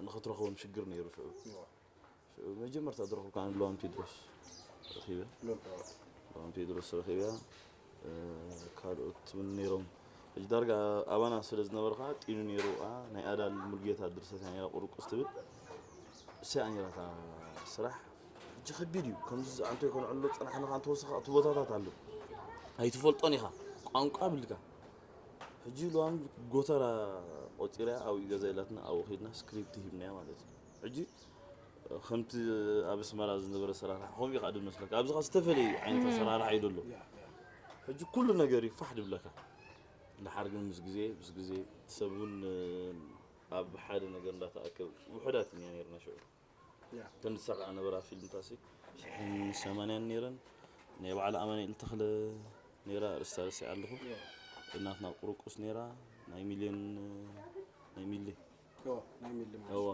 ንኽትረኽቦም ሽግር ነይሩ ሽዑ። ሽዑ መጀመርታ ዝረኽብካ ኣነ ሉዋም ቴድሮስ ረኺበ። ሉዋም ቴድሮስ ረኺበ። ካልኦት እውን ነይሮም። ሕጂ ዳርጋ ኣባና ስለ ዝነበረ ከዓ ጢኑ ነይሩ። ኣ፣ ናይ ኣዳል ሙልጌታ ድርሰት እያ ነይራ ቁርቁስ ትብል። እሲኣ ነይራ እታ ስራሕ። ሕጂ ከቢድ እዩ። ከምዚ ኣንተ ይኮን ዕሎ ጸናሕና ከዓ እንተወሰኻ እቲ ቦታታት ኣሎ። ኣይትፈልጦን ኢኻ። ቋንቋ ብልካ። ሕጂ ሉዋም ጎተራ ቆጺራ ኣብኡ ገዛ ኢላትና ኣብኡ ከይድና ስክሪፕት ሂብናያ ማለት እዩ። ሕጂ ከምቲ ኣብ ኣስመራ ዝነበረ ኣሰራርሓ ከምኡ እዩ ከዓ ድመስለካ። ኣብዚ ከዓ ዝተፈለየ ዓይነት ኣሰራርሓ እዩ ዘሎ። ሕጂ ኩሉ ነገር እዩ ፋሕ ድብለካ። ድሓር ግን ምስ ግዜ ምስ ግዜ እቲ ሰብ እውን ኣብ ሓደ ነገር እንዳተኣከብ ውሑዳት ኢና ነርና ሽዑ። እተን ዝሰራዓ ነበራ ፊልምታሲ ሽሕን ሰማንያን ነይረን። ናይ በዓል ኣማኑኤል ተኽለ ነይራ፣ ርስታ ረሲዓ ኣለኹ። እናትና ቁርቁስ ነይራ፣ ናይ ሚልዮን ናይ ሚሊ ዮ ናይ ሚሊ ማለት እዋ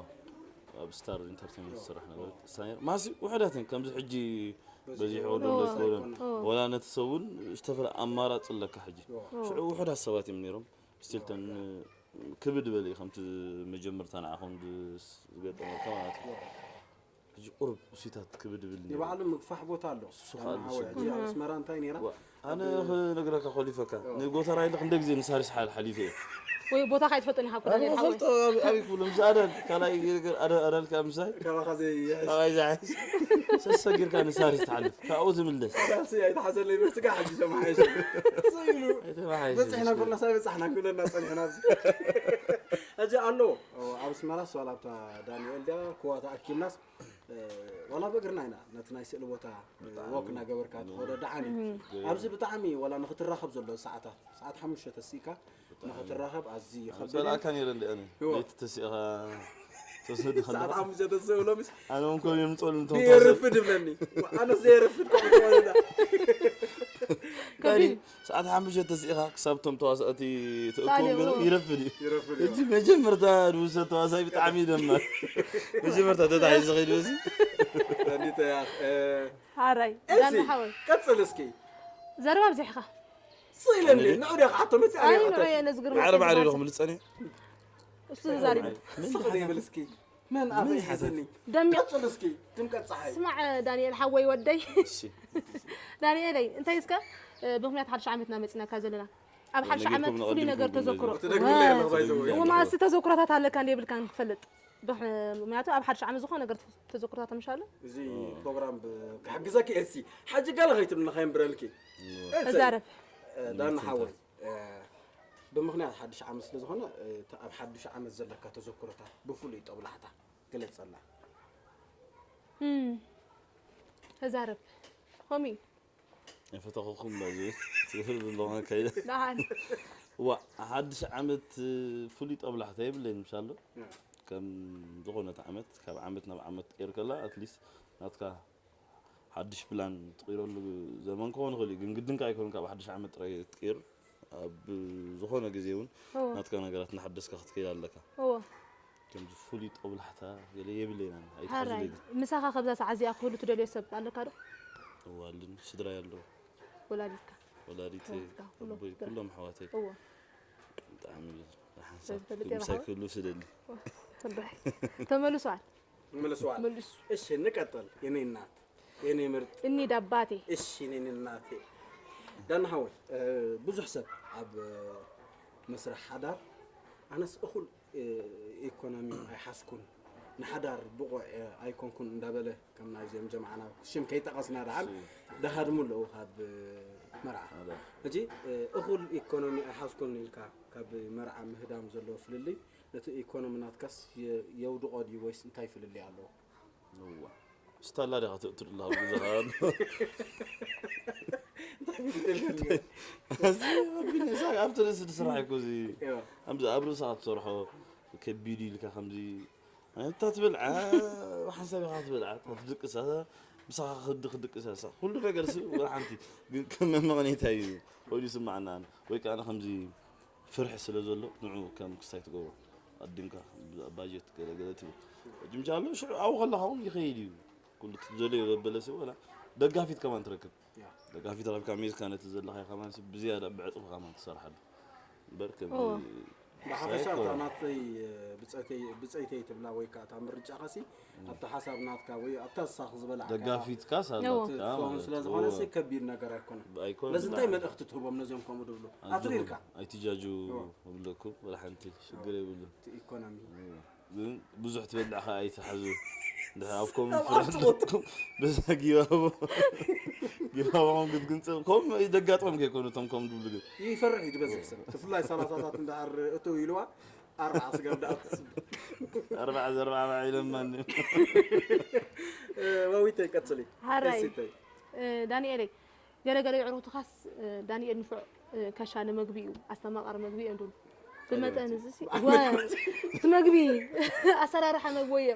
ኣብ ስታር ኢንተርቴንመንት ዝስራሕ ነበረት። እሳ ነይራ ማሲ ውሕዳት እየን ከምዚ ሕጂ በዚሑ ወደሎ ኣይኮነን። ወላ ነቲ ሰብ እውን ዝተፈለ ኣማራፂ ኣለካ ሕጂ። ሽዑ ውሕዳት ሰባት እዮም ነይሮም። ስቲል ተን ክብድ በል እዩ ከምቲ መጀመርታ ንዓኹም ዝገጠመካ ማለት እዩ። ሕጂ ቁሩብ እሱታት ክብድ ብል ነይሩ። ንባዕሉ ምግፋሕ ቦታ ኣሎ። እሱ ከዓ ኣሎ ሓወይ፣ ሽግር። ሕጂ ኣብ ኣስመራ እንታይ ነይራ? ዋ፣ ኣነ ክነግረካ ኮሊፈካ ንጎተራ ኢለ ክንደ ግዜ ንሳሪስ ሓል ሓሊፈ እየ። ወይ ቦታ ካይትፈልጦ ኢኻ እኮ ኣነ ዳንኤል ሓወይ። ፈልጦ ኣብ- ኣበይ ክብሎ ምስ ኣዳል ካልኣይ ነገር ኣዳ- ኣዳልካ ምሳይ ካባኻ ዘይሕሽ ካባይ ዝሓሽ ሰሰጊርካ ንሳሪስ ትሓልፍ ካብኡ ዝምለስ ዳሲ ኣይተሓዘለይ በስጋ ሕጂ ተመሓየሽ። ሰይሉ ኣይተባሓየሽ በፅሕና ኮልና ሳይ በፃሕና ክብለና ፀኒሕና ኣብዚ። ሕጂ ኣሎ ኣብ ኣስመራ ዋላ ኣብታ ዳንኤል ድያ ክዋ ተኣኪብናስ ዋላ ብእግርና ኢና ነቲ ናይ ስእሊ ቦታ ወክ እናገበርካ ትኸዶ ደሓን እዩ። ኣብዚ ብጣዕሚ ዋላ ንክትራኸብ ዘሎ ሰዓታት ሰዓት ሓሙሽተ ተሲእካ ንክትራኸብ ኣዝዩ ይኸብድ እዩ። ጸላእካ ነይረ እንዲ ኣነ ለይቲ ተሲእኻ ተወሰዱ ሰዓት ከለኻ ሓሙሽተ ተስእሎ ምስ ኣነ እውን ኮም እዮም ጸሉ እንቶም የርፍድ ይብለኒ። ኣነስ ዘየርፍድ ከምኡ ትኾነና ከቢድ ሰዓት ሓሙሽተ ተሲእኻ ክሳብ እቶም ተዋሳእቲ ትእከቡ ታዲያ ገለ እዎ። ይረፍድ እዩ። ይረፍድ እዩ። ሕጂ መጀመርታ ድውሰት ተዋሳኢ ብጣዕሚ እዩ ደማር። መጀመርታ ተታሒዙ ከይዱ እዚ እንዲተ ሓራይ እሲ ዳና ሓወይ ቀጽል እስኪ ዘረባ ኣብዚሕኻ ስኢለኒ ንዑ ዲኻ ኣቶ መጽእ ኣይ ኣሪኻ ንዑ እየ ነዝግር ማዕረ ማዕረ ኢልኹም ልጸኒ እሱ ተዛሪቡ ስቕ ደይብል እስኪ መን ኣፈ ይሕዘኒ ደሚቕ ቀጽል እስኪ ድምቀት ፀሓይ ስማዕ ዳንኤል ሓወይ ወደይ እሺ ዳንኤለይ እንታይ እስከ ብምክንያት ሓድሽ ዓመትና መፂናካ ዘለና ኣብ ሓድሽ ዓመት ነጊርኩም ፍሉይ ነገር ነጊርኩም ተዘክሮ ትነግርለይ ኣለኹ ባይዘወ ወማሲ ተዘክሮታት ኣለካ እንደ የብልካን ክፈልጥ ብኽ- ምክንያቱ ኣብ ሓድሽ ዓመት ዝኾነ ነገር ተዘክሮታት ምሻሉ እዚ ፕሮግራም ክሕግዘኪ ኤልሲ ሓጂ ገለ ከይትብልና ከየንብረልኪ ተዛረብ ዳና ሓወይ ብምኽንያት ሓድሽ ዓመት ስለ ዝኾነ እቲ ኣብ ሓድሽ ዓመት ዘለካ ተዘክሮታት ብፍሉይ ጠብላሕታ ግለፀልና እም፣ ተዛረብ ሆሚ የፈተኹኹም በዚ ትብል ብዝኾነ ከይደ ደሓን ዋ ሓድሽ ዓመት ፍሉይ ጠብላሕታ የብለይን ምሻሎ ከም ዝኾነት ዓመት ካብ ዓመት ናብ ዓመት ትቀይር ከላ ኣትሊስት ናትካ ሓድሽ ፕላን ትቕይረሉ ዘመን ክኾን ይኽእል እዩ ግን ግድንካ ኣይኮን ካብ ሓድሽ ዓመት ጥራይ ትቅይር ኣብ ዝኾነ ግዜ እውን እዎ ናትካ ነገራት እናሓደስካ ክትከይድ ኣለካ እዎ ከምዚ ፍሉይ ጠብላሕታ ገለ የብለይና ሓራይ ኣይትሓዝለይ ምሳኻ ከብዛ ሰዓት እዚኣ ክህሉ ትደልዮ ሰብ ኣለካ ዶ እዋልን ስድራይ ኣለዉ ወላዲትካ ወላዲተይ ኣሕዋትካ፣ ኩሎም ኣቦይ ስድራ። ኩሎም ኣሕዋተይ እዎ ብጣዕሚ ሓንሳብ ተፈልጥ ምሳይ የባኻ? ክህሉ ስደሊ ተባሂ ተመልሷል መልስዋል መልሱ እሺ እንቀጥል የኔ እናት የኔ ምርጥ እኒ ዳባቴ እሺ የኔ እናቴ ዳና ሓወይ ብዙሕ ሰብ ኣብ መስርሕ ሓዳር ኣነስ እኹል ኢኮኖሚ ኣይሓዝኩን ንሓዳር ብቑዕ ኣይኮንኩን እንዳበለ ከም ናይዚኦም ጀማዓና ሽም ከይጠቐስና ደሓን ደሃድሙ ኣለዉ ካብ መርዓ። ሕጂ እኹል ኢኮኖሚ ኣይሓዝኩን ኢልካ ካብ መርዓ ምህዳም ዘለዎ ፍልልይ ነቲ ኢኮኖሚ ናትካስ የውድቖ ድዩ ወይስ እንታይ ፍልልይ ኣለዎ? እዋ ስታላ ዲኻ ትእትርላ ኣብ ገዛኻ ኣብቲ ርእሲ ስራሕ እኮ እዚ ኣብ ርእስኻ ትሰርሖ ከቢድ ኢልካ ከምዚ ኣንታ ትበልዓ ሓንሳብ ኢኻ ትበልዓ ክትድቅሳ ምሳኻ ክዲ ክድቅሳ ኩሉ ነገር ስ ወላ ሓንቲ ግን ከም መመቕኔታ እዩ ኮይኑ ይስማዓና ወይ ከዓ ከምዚ ፍርሒ ስለ ዘሎ ንዑ ከም ክስታይ ትገብሮ ኣዲምካ ባጀት ገለ ገለ ትብል ጅምጃ ኣሎ ሽዑ ኣብኡ ከለኻ እውን ይኸይድ እዩ ኩሉ ትደልዮ ዘበለ ሰብ ወላ ደጋፊት ከማን ትረክብ ደጋፊት ረብካ ሜዝካ ነቲ ዘለኻዮ ከማን ብዝያዳ ብዕፅፊ ከማን ትሰርሓሉ እምበር ከም ብሓፈሻ እታ ናተይ ብፀይተይ ትብላ ወይ ከዓ እታ ምርጫ ኸሲ ኣብቲ ሓሳብ ናትካ ወይ ኣብታ ዝሳኽ ዝበላ ደጋፊትካ ሳላ ትኸውን ስለ ዝኾነ ሲ ከቢድ ነገር ኣይኮነን ነዚ እንታይ መልእኽቲ ትህቦም ነዚኦም ከምኡ ድብሉ ኣትሪርካ ኣይትጃጁ እብለኩም ወላ ሓንቲ ሽግር የብሉ ኢኮኖሚ ግን ብዙሕ ትበልዕ ከዓ ኣይትሓዙ ድሕር ኣብ ኮመንት ፍረድኩም በዛ ጊባቦ ጊባቦም ክትግንፅል ከም ደጋጥሞም ከይኮኑ እቶም ከም ድብሉ ግን ይፈርሕ እዩ ዝበዝሕ ሰብ ብፍላይ ሰላሳታት እንዳር እተው ኢልዋ ኣርባዓ ስጋብ ደኣ ኣርባዓ ዘርባዓ ባዒሎም ማን ዋዊተይ ቀፅሊ ሃራይ ዳንኤለይ ገለገለ የዕሩኽትኻስ ዳንኤል ንፉዕ ከሻኒ መግቢ እዩ፣ ኣስተማቓሪ መግቢ እዮም ድብሉ። ብመጠን እዚ ሲ እወ እቲ መግቢ ኣሰራርሓ መግቢ ወዮ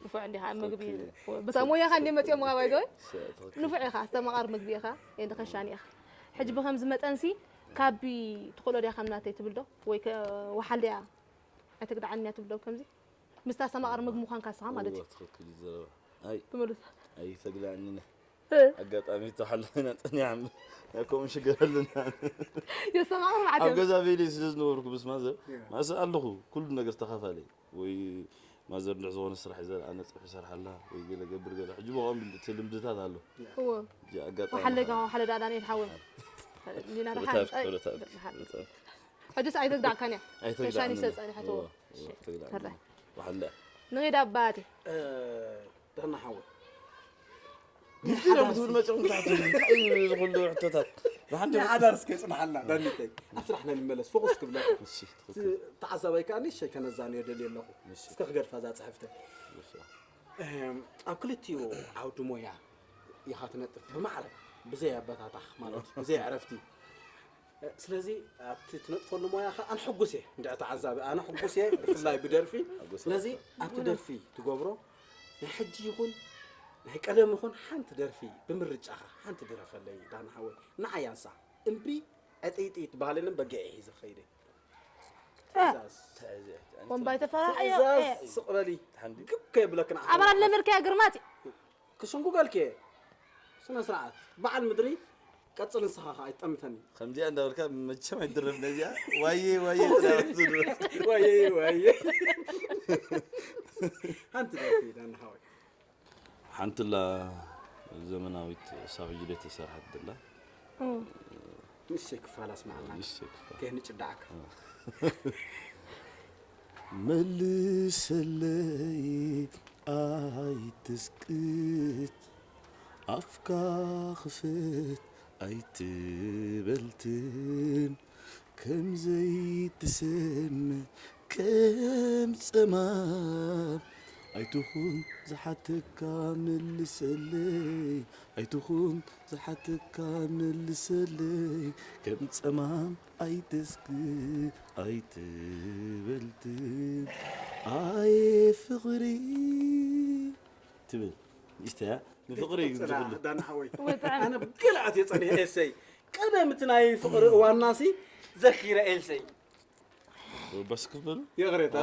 ንፉዕ እንዲኻ ኣብ መግቢ በታ ሞያኻ እንዲ መፂኦም ዋ ባይዘወይ ንፉዕ ኢኻ ኣስተማቓሪ መግቢ ኢኻ እንዲ ከሻኒ ኢኻ ሕጂ ብኸምዚ መጠን ሲ ካቢ ትኽእሎ ድያ ከም ናተይ ትብል ዶ ወይ ወሓል ድያ ኣይተግድዓኒ እያ ትብል ዶ ከምዚ ምስቲ ኣስተማቓሪ መግቢ ምዃንካ ንስኻ ማለት እዩ ትኽክል እዩ ዘረባ ኣይ ትመልሶ ኣይተግድዓኒ ኣጋጣሚ ተሓለፈና ፀኒዓ እምበር ናይ ከምኡ ሽግር ኣለና የሰማቕሩ ኣብ ማለት ገዛ ቤለይ ስለ ዝነበርኩ ምስ ማዘር ማእሰ ኣለኹ ኩሉ ነገር ተኻፋለይ ወይ ማዘር እንድሕ ዝኾነ ስራሕ ይዘር ኣነ ፅሑ ይሰርሓላ ወይ ገለ ገብር ገለ ሕጂ ብኦም እቲ ልምድታት ኣሎ እዎ ሕጂ ኣጋጣሚ ሓለጋ ሓለዳ ዳንኤል ሓወይ ሊና ደሓን ክብረታት ክብረታት ሕጅስ ኣይተግዳዕካን እያ ተሻኒሰ ኣይተግዳዕኒ ፀኒሐትዎ ተግዳዕኒ ዋሓለ ንኸይድ ኣባቴ ዳና ሓወይ ምስቲ ዶ ክትብል መፅኦም ትሓቱ እንታይ እዩ እዚ ኩሉ ሕቶታት ብሓንቲ ሓዳር እስከ ይፅንሓልና ዳኒተይ ኣብ ስራሕና ንመለስ ፎኩስ ክብለካ እሺ ተዓዛባይ ከዓ ንእሽተይ ከነዛንዮ ደልየ ኣለኹ እስከ ክገድፋ እዛ ፅሕፍተ ኣብ ክልቲኡ ዓውዲ ሞያ ኢኻ ትነጥፍ ብማዕረ ብዘይ ኣበታታኽ ማለት ብዘይ ዕረፍቲ ስለዚ ኣብቲ ትነጥፈሉ ሞያ ከዓ ኣነ ሕጉስ እየ እንድዒ ተዓዛቢ ኣነ ሕጉስ እየ ብፍላይ ብደርፊ ስለዚ ኣብቲ ደርፊ ትገብሮ ናይ ሕጂ ይኹን ናይ ቀደም ይኹን ሓንቲ ደርፊ ብምርጫኻ ሓንቲ ድረፈለይ ዳና ሓወይ ንዓይ ኣንሳ እምቢ ዕጥይጥይ ትበሃለንን በጊዕ እየ ሒዘ ኸይደ ወንባይ ተፈራሕዮ ትእዛዝ ስቕ በሊ ግብ ከየብለክን ኣባላት ለመድካያ ግርማት ክስንጉገልክ እየ ስነ ስርዓት በዓል ምድሪ ቀፅል ንስኻ ከዓ ኣይትጠምተኒ ከምዚኣ እንዳበልካ መቸም ኣይትድረፍ ነዚኣ ዋየ ዋየ ዋየ ዋየ ሓንቲ ደፊ ዳና ሓወይ ሓንትላ ዘመናዊት ሳብ ሕጂ ዶ ተሰርሐት ድላ ንእሽተይ ክፋል ኣስማዓና ንእሽተይ ክፋል ከይንጭዳዓካ መልሰለይ ኣይትስቅት ኣፍካ ክፍት ኣይትበልትን ከም ዘይትሰምዕ ከም ጸማም ኣይትኹን ዝሓተካ መልሰለይ ኣይትኹን ዝሓተካ መልሰለይ ከም ጸማም ኣይተስክ ኣይትበልትን ኣየ ፍቕሪ ትብል ንእሽተያ ንፍቕሪ እዩ ዝብሉ ዳና ሓወይ ወጣን ኣነ ብገለ ኣትየ ጸኒሐ ኤሰይ ቀደም እቲ ናይ ፍቕሪ እዋንና ሲ ዘኪረ ኤልሰይ በስ ክበሉ ይቕሬታ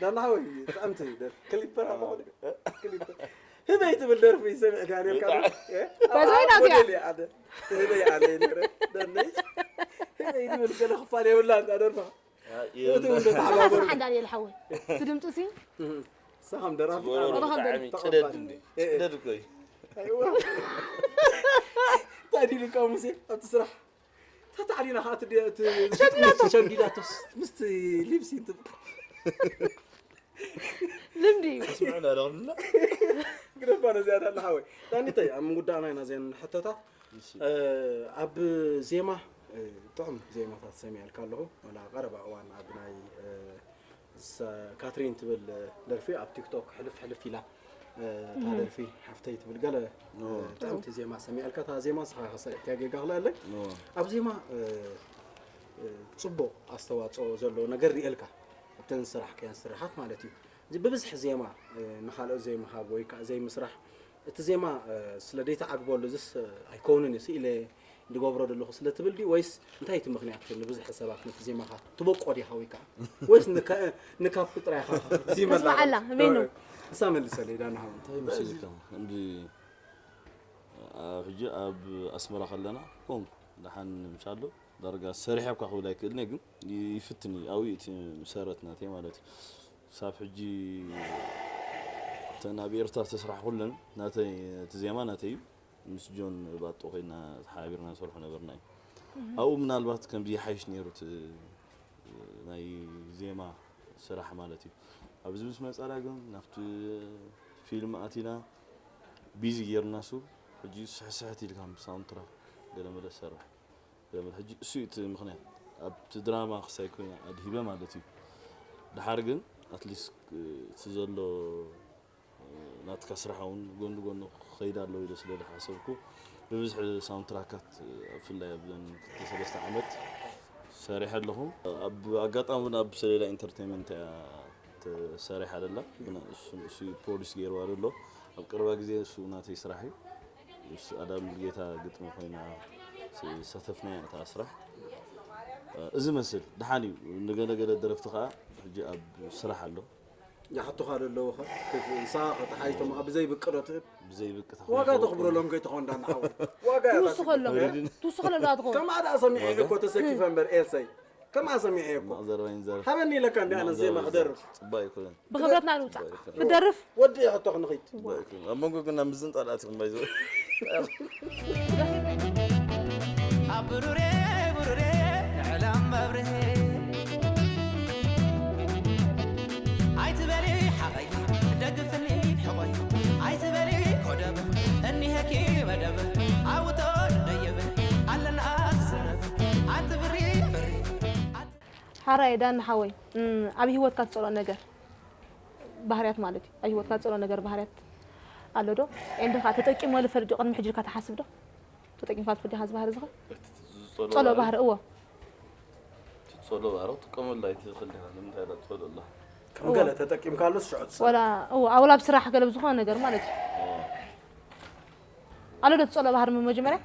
ዳና ሓወይ ብጣዕምቲ ደር ክሊፐር ኣለኹ ክሊፐር ህበይ ትብል ደርፊ ሰሚዕካ ነርካ በዚ ናትያ። ህበይ ኣለ ነረ ደነይ ህበይ ትብል ገለ ክፋል የብላ እንዳ ደርፋ ሰላሳ ሓዳር የለ ሓወይ እቲ ድምፂ ሲ ሳኻም ደራፊ ጎረሮ ብጣዕሚ ጭደድ እንዲ ጭደድ እኮ እዩ ኣይዋ ታዲልካ ሙሴ ኣብቲ ስራሕ ተታዕሊና ከዓ እቲ ሸንዲላቶስ ምስቲ ሊፕሲን ትብል ልምዲ እዩ። ስምዕና ዶ ንላ ግደፋ ነዚኣ ዳና ሓወይ። ዳኒተይ ኣብ ምውዳእና ኢና እዚአን ሕቶታት። ኣብ ዜማ ጥዑም ዜማታት ሰሚዐልካ ኣለኹ። ወላ ቀረባ እዋን ኣብ ናይ ካትሪን ትብል ደርፊ ኣብ ቲክቶክ ሕልፍ ሕልፍ ኢላ እታ ደርፊ ሓፍተይ ትብል ገለ ጥዕምቲ ዜማ ሰሚዐልካ። እታ ዜማ ንስኻ ከሰሪሕካያ ጌጋ ክልኣለይ። ኣብ ዜማ ፅቡቕ ኣስተዋፅኦ ዘለዎ ነገር ሪኤልካ ኣብተን ዝሰራሕካያን ስራሓት ማለት እዩ። እዚ ብብዝሒ ዜማ ንኻልኦት ዘይምሃብ ወይ ከዓ ዘይምስራሕ እቲ ዜማ ስለ ደይተዓግበሉ እዚስ ኣይከውንን እዩ ስኢለ ዝገብሮ ዘለኹ ስለ ትብል ድዩ ወይስ እንታይ እቲ ምኽንያት ንብዝሒ ሰባት ነቲ ዜማኻ ትበቆ ዲኻ ወይ ከዓ ወይስ ንካ- ንካፕ ጥራይ ኢኻ ክትስመላ? ተስማዓላ፣ ሜኑ። እሳ መልሰለይ ዳና ሓወይ። እንታይ መሲልካ እንዲ ሕጂ ኣብ ኣስመራ ከለና ኮንኩ ደሓን ምሻሎ ዳርጋ ሰሪሐ እኳ ክብል ኣይክእልን እየ፣ ግን ይፍትን እዩ ኣብኡ እቲ መሰረት ናተይ ማለት እዩ። ሳብ ሕጂ እተን ኣብ ኤርትራ ዝተስራሕ ኩለን ናተይ እቲ ዜማ ናተይ እዩ። ምስ ጆን ባጦ ኮይና ተሓቢርና ንሰርሖ ነበርና እዩ። ኣብኡ ምናልባት ከምዚ ይሓይሽ ነይሩ እቲ ናይ ዜማ ስራሕ ማለት እዩ። ኣብዚ ምስ መጻና ግን ናብቲ ፊልም ኣቲና ቢዚ ጌርና ሱ ሕጂ ስሕስሕት ኢልካ ሳውንድ ትራክ ገለመለ ሰራሕ ገለመለ ሕጂ እሱ እዩ እቲ ምኽንያት ኣብቲ ድራማ ክሳይ ኮይና ኣድሂበ ማለት እዩ። ድሓር ግን ኣትሊስት እቲ ዘሎ ናትካ ስራሕ እውን ጎን ጎኑ ክኸይድ ኣለዎ ኢለ ስለ ዝሓሰብኩ ብብዝሒ ሳውንድ ትራካት ብፍላይ ኣብዘን ክልተ ሰለስተ ዓመት ሰሪሐ ኣለኹ። ኣብ ኣጋጣሚ እውን ኣብ ሰሌዳ ኢንተርቴይንመንት እያ ተሰሪሓ ደላ ግን እሱ እሱ ፕሮዲስ ገይርዋ ደሎ ኣብ ቀረባ ግዜ እሱ ናተይ ስራሕ እዩ። ምስ ኣዳም ሙሉጌታ ግጥሚ ኮይና ዝሳተፍናያ እታ ስራሕ እዚ መስል ደሓን እዩ። ንገለገለ ደረፍቲ ከዓ ሕጂ ኣብ ስራሕ ኣሎ። ይሓቱኻ ደለዉ ንሳ ከተሓይቶም ኣብ ዘይብቅዶ ትህብ ብዘይብቅ ዋጋ ተኽብረሎም ከይትኾን ዳና ሓወይ ዋጋ እያ ትውስኸሎም ትውስኸሎም ዶ ትኸውን? ከማኣ ደኣ ሰሚዐ ኢለ እኮ ተሰኪፈ እምበር ኤልሰይ ከማኣ ሰሚዐ እኮ ማእዘር ዋይን ዘር ሃበኒ ኢለካ እንዲ ኣነ ዜማ ክደርፍ ጽባይ ይኮነን ብኽብረትና ንውፃእ ክደርፍ ወዲ ሕቶ ክንኺድ ኣብ መንጎ ግን ናብ ምዝንጣል ኣትኹም ባይዘ ኣብ ብሩሬ ብሩሬ ንዕላም መብርሄ ኣይትበሊ ሓቐይ ደግፍኒ ሕቆይ ኣይትበሊ ኮደብ እኒሀኪ መደብ ኣውቶ ደየብ ኣለና ዝረብ ኣንቲ ብሪ ብሪ ሓራይ ዳኒ ሓወይ ኣብ ህይወትካ ትፀልኦ ነገር ባህርያት ማለት እዩ ኣብ ህይወትካ ትፀልኦ ነገር ባህርያት ኣሎ ዶ ኤንድ ከዓ ተጠቂመሉ ፈልጥ ቅድሚ ሕጂ ኢልካ ትሓስብ ዶ ተጠቂምካ ትፈልጥ ኢኻ እዚ ባህሪ ዝኸ እቲ ዝጸሎ ፀልኦ ባህሪ እዎ ትጸሎ ባህሪ ትጥቀመሉ ኣይትኽእል ዲኻ ንምንታይ ኢላ ትጸሎ ኣላ ከም ገለ ተጠቂምካሉስ ሽዑ ትሰ ወላ እዎ ኣውላ ኣብ ስራሕ ገለ ብዝኾነ ነገር ማለት እዩ ኣሎ ዶ ትፀልኦ ባህሪ መጀመርያ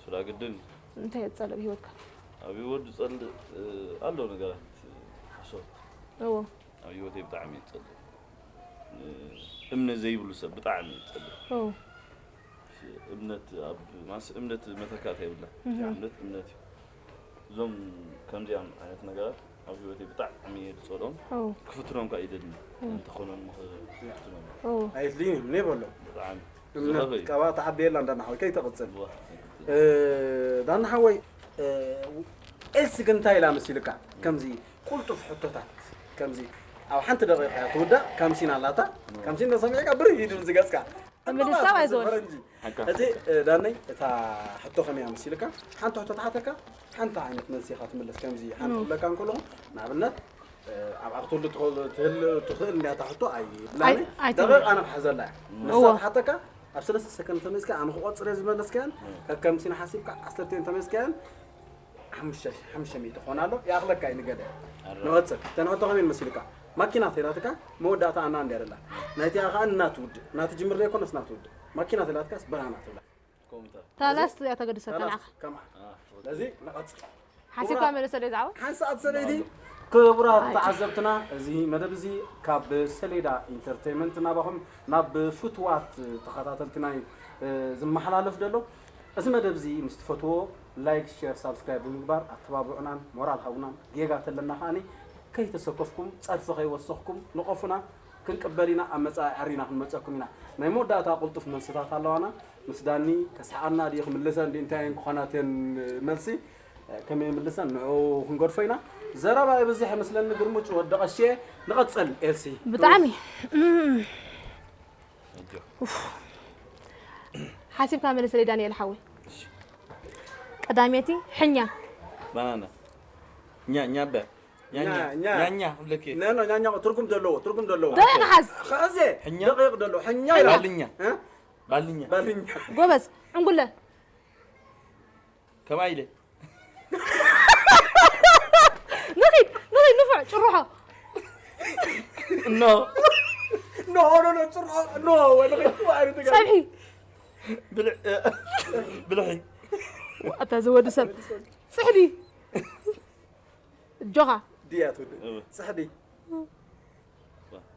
ስራ ግድን እንታይ ትፀልኦ ብህይወትካ ኣብ ህይወት ዝጸልእ ኣሎ ነገራት ሓሶት እዎ ኣብ ህይወተይ ብጣዕሚ ይጸልእ እምነት ዘይብሉ ሰብ ብጣዕሚ ይጸልእ እዎ እምነት ኣብ ማስ እምነት መተካእታ የብላ እምነት እምነት እዩ እዞም ከምዚኣም ዓይነት ነገራት ኣብ ህይወተይ ብጣዕሚ እየ ዝጸልኦም እዎ ክፍትኖም ከዓ ይደሊ እንተኾኖም ክፍትኖም እዎ ኣየድልይን እዮም ነይ በሎ ብጣዕሚ እምነት ዝኸበዩ ቀባ ተዓብየላ እንዳና ሓወይ ከይተቕፅል እዋ ዳና ሓወይ ኤልሲ ግን እንታይ ኢላ መሲልካ ከምዚ ቁልጡፍ ሕቶታት ከምዚ ኣብ ሓንቲ ደቂቃ እያ ትውዳእ ካምሲን ኣላታ ካምሲን ተሰሚዕካ ብር ይድም ዝገፅካ ተመልሳ ባይዞን። ፈረንጂ እዚ ዳነይ እታ ሕቶ ከመይ እያ መሲልካ ሓንቲ ሕቶ ተሓተካ ሓንቲ ዓይነት መልሲ ኢኻ ትምለስ ከምዚ ሓንቲ ክብለካ እንከለኹ ንኣብነት ኣብ ኣክትሉ ትኽእል እንዲያ እታ ሕቶ ኣይብላኒ ኣይ- ኣይትብሎ። ደቂቃ ንክሕዘላ እያ ንሳ እዋ። ትሓተካ ኣብ ሰለስተ ሰከንድ ተመልስካ ኣነ ክቆፅር እየ ዝመለስካያን ካብ ከምሲን ሓሲብካ ዓሰርተ ተመልስካያን ሓሙሽተ ሓሙሽተ ሚእቲ ክኾን ኣሎ ይኣኽለካ እዩ ንገለ ንቐፅል ተንሕቶ ከመይ መሲልካ ማኪና ተላትካ መወዳእታ ኣና እንዲያ ደላ ናይቲኣ ከዓ እናትውድእ ናትጅምር ዘይኮነስ ናትውድእ ማኪና ተላትካስ ብርሃና ትብላ ኮምፒተር ታላስ እያ ተገድሰካ ንዓኻ ከምዓ ስለዚ ንቐፅል ሓሲብካ መለሰ ዶ ዝዓወት ሓንሳኣት ሰበይቲ ክቡራት ተዓዘብትና እዚ መደብ እዚ ካብ ሰሌዳ ኢንተርቴይመንት ናባኹም ናብ ፍትዋት ተኸታተልትና እዩ ዝመሓላለፍ ዘሎ እዚ መደብ እዚ ምስ ትፈትዎ ላይክ ሸር ሳብስክራይብ ብምግባር ኣተባብዑናን ሞራል ሃቡናን ጌጋ ተለና ከዓኒ ከይተሰከፍኩም ጸርፊ ከይወሰኽኩም ንቐፉና ክንቅበል ኢና ኣብ መጻኢ ዓሪና ክንመጸኩም ኢና ናይ መወዳእታ ቁልጡፍ መልስታት ኣለዋና ምስ ዳኒ ከስሓኣና ድዩ ክምልሰን ድዩ እንታይ እየን ክኾናት እየን መልሲ ከመይ የምልሰን ንዑ ክንገድፎ ኢና። ዘረባ የብዝሕ መስለኒ ግርሙጭ ወዲ ቀሼ። ንቐጽል ኤልሲ። ብጣዕሚ ሓሲብካ መልሰለይ ዳንኤል ሓወይ። ቀዳመይቲ ሕኛ። ባናና ኛ ኛ በ ኛኛ ኛ፣ ኛ። ኛኛ ብለኪ ነ ኖ ኛኛ ትርጉም ዘለዎ ትርጉም ዘለዎ ደቂቕ ሓዝ። ከዚ ሕኛ? ደቂቕ ዘለዎ ሕኛ ይላል። ባልኛ እ? ባልኛ ባልኛ ጎበዝ ዕንጉለ። ከማይ ኢለ ንኺድ ንኺድ ንፉዕ ጭርሖ። እኖ ኖ ኖ ኖ ጽርሖ ኖ ወደ ኸይቱ አይነት ጋር ጸብሒ። ብልዕ ብልሒ ኣታ ዝወዲ ሰብ ጽሕዲ። እጆኻ። ዲያ ትወዲ ጽሕዲ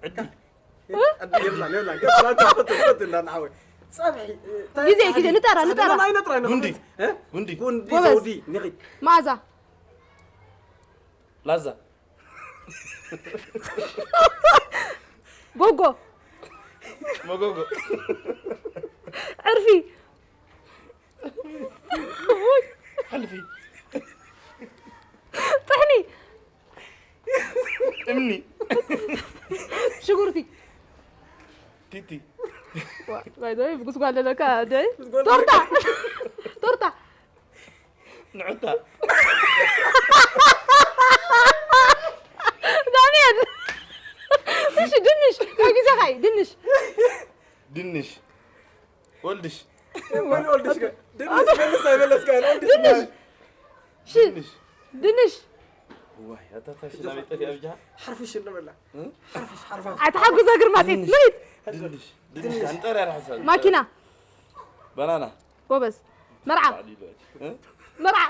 ዕዲ ዕዲ የብላን የብላን ገስላታ ፈትል ፈትል እንዳናወ ጸብሒ ግዜ ግዜ ንጠራ ንጠራ። ኣይነጥራ ጉንዲ። እ? ጉንዲ ጉንዲ ጎበዝ። ዘውዲ ንኺድ መኣዛ። ላዛ ጎጎ። መጎጎ ዕርፊ። ሕልፊ ጥሕኒ። እምኒ ሽጉርቲ። ቲቲ ባይዘይ ብጉስጓል ዘለካ ደይ ቶርታ። ቶርታ። ንዑታ ዳንኤል። እሺ ድንሽ ካብ ግዜኻ እዩ ድንሽ። ድንሽ ወልድሽ ወልድሽ ድንሽ መልስ ኣይመለስካ ወልድሽ ድንሽ። ሽ ድንሽ። ዋይ ኣታ ታሽ ናበይ ጠፊኣ ብጃ ሓርፍሽ እንበላ ሓርፍሽ ሓርፋ ኣይተሓጉዘ ግርማፂት ምሪት። ድንሽ ድንሽ ኣንጠር ያለ ሓሳብ ማኪና። ባናና ጎበዝ። መርዓ። ባዕሉ ይልበል እ? መርዓ።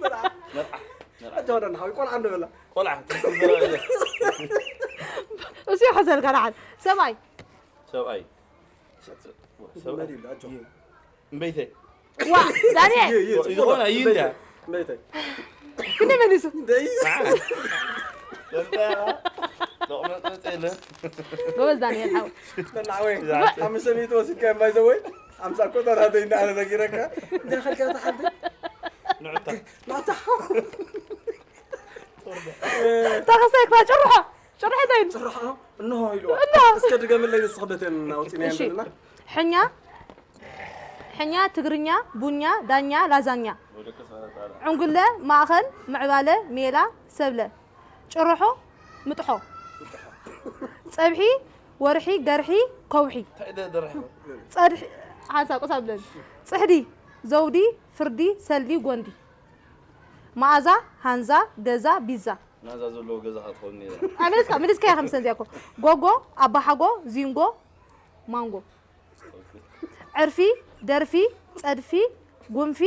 መርዓ መርዓ ኣጆ ወደና ሓዊ ቆልዓ እንበላ ቆልዓ ትዝረበለ እሱ ይሕዘልካ ደሓን። ሰብኣይ። ሰብኣይ መን ይብላ ኣጆ እምበይተይ ዋ ዳንኤል። ዝኾነ እዩ እንዳ መይተይ ክንደይ መሊሱ? ሎቕመጥመጥ የለን ጎበዝ ዳንኤል ሓው። መናዕወይ ሓሙሽተ ሚእቲ ወሲድካ ማይ ዘወይ ሓምሳ ቆጠራ ዘይና ኣነ ነጊረካ እንታይ ኸልካ ተሓልቲ ንዕታ ናታ ተኸስታይ ክታ ጭርሖ ጭርሖ እንታይ ኢሉ? ጭርሖ እንሆ ኢሉ እንሆ። እስከ ድገምለይ ንስኽበተን ኣውፂናዮ እሺ። ዘለና ሕኛ ሕኛ ትግርኛ ቡኛ ዳኛ ላዛኛ ዕንጉለ ማእኸል ምዕባለ ሜላ ሰብለ ጭርሖ ምጥሖ ጸብሒ ወርሒ ገርሒ ከውሒ እንታይ ደ ደረሕ ጸድሒ ሓንሳብ ቆስ ኣብለን ጽሕዲ ዘውዲ ፍርዲ ሰልዲ ጎንዲ መኣዛ ሃንዛ ገዛ ቢዛ ናዛ ዘለዎ ገዛ ክትኸውን ነይራ ኣመለስካ ምልስካ ከም ሰንዚያ እኮ ጎጎ ኣባሓጎ ዚንጎ ማንጎ ዕርፊ ደርፊ ጸድፊ ጉንፊ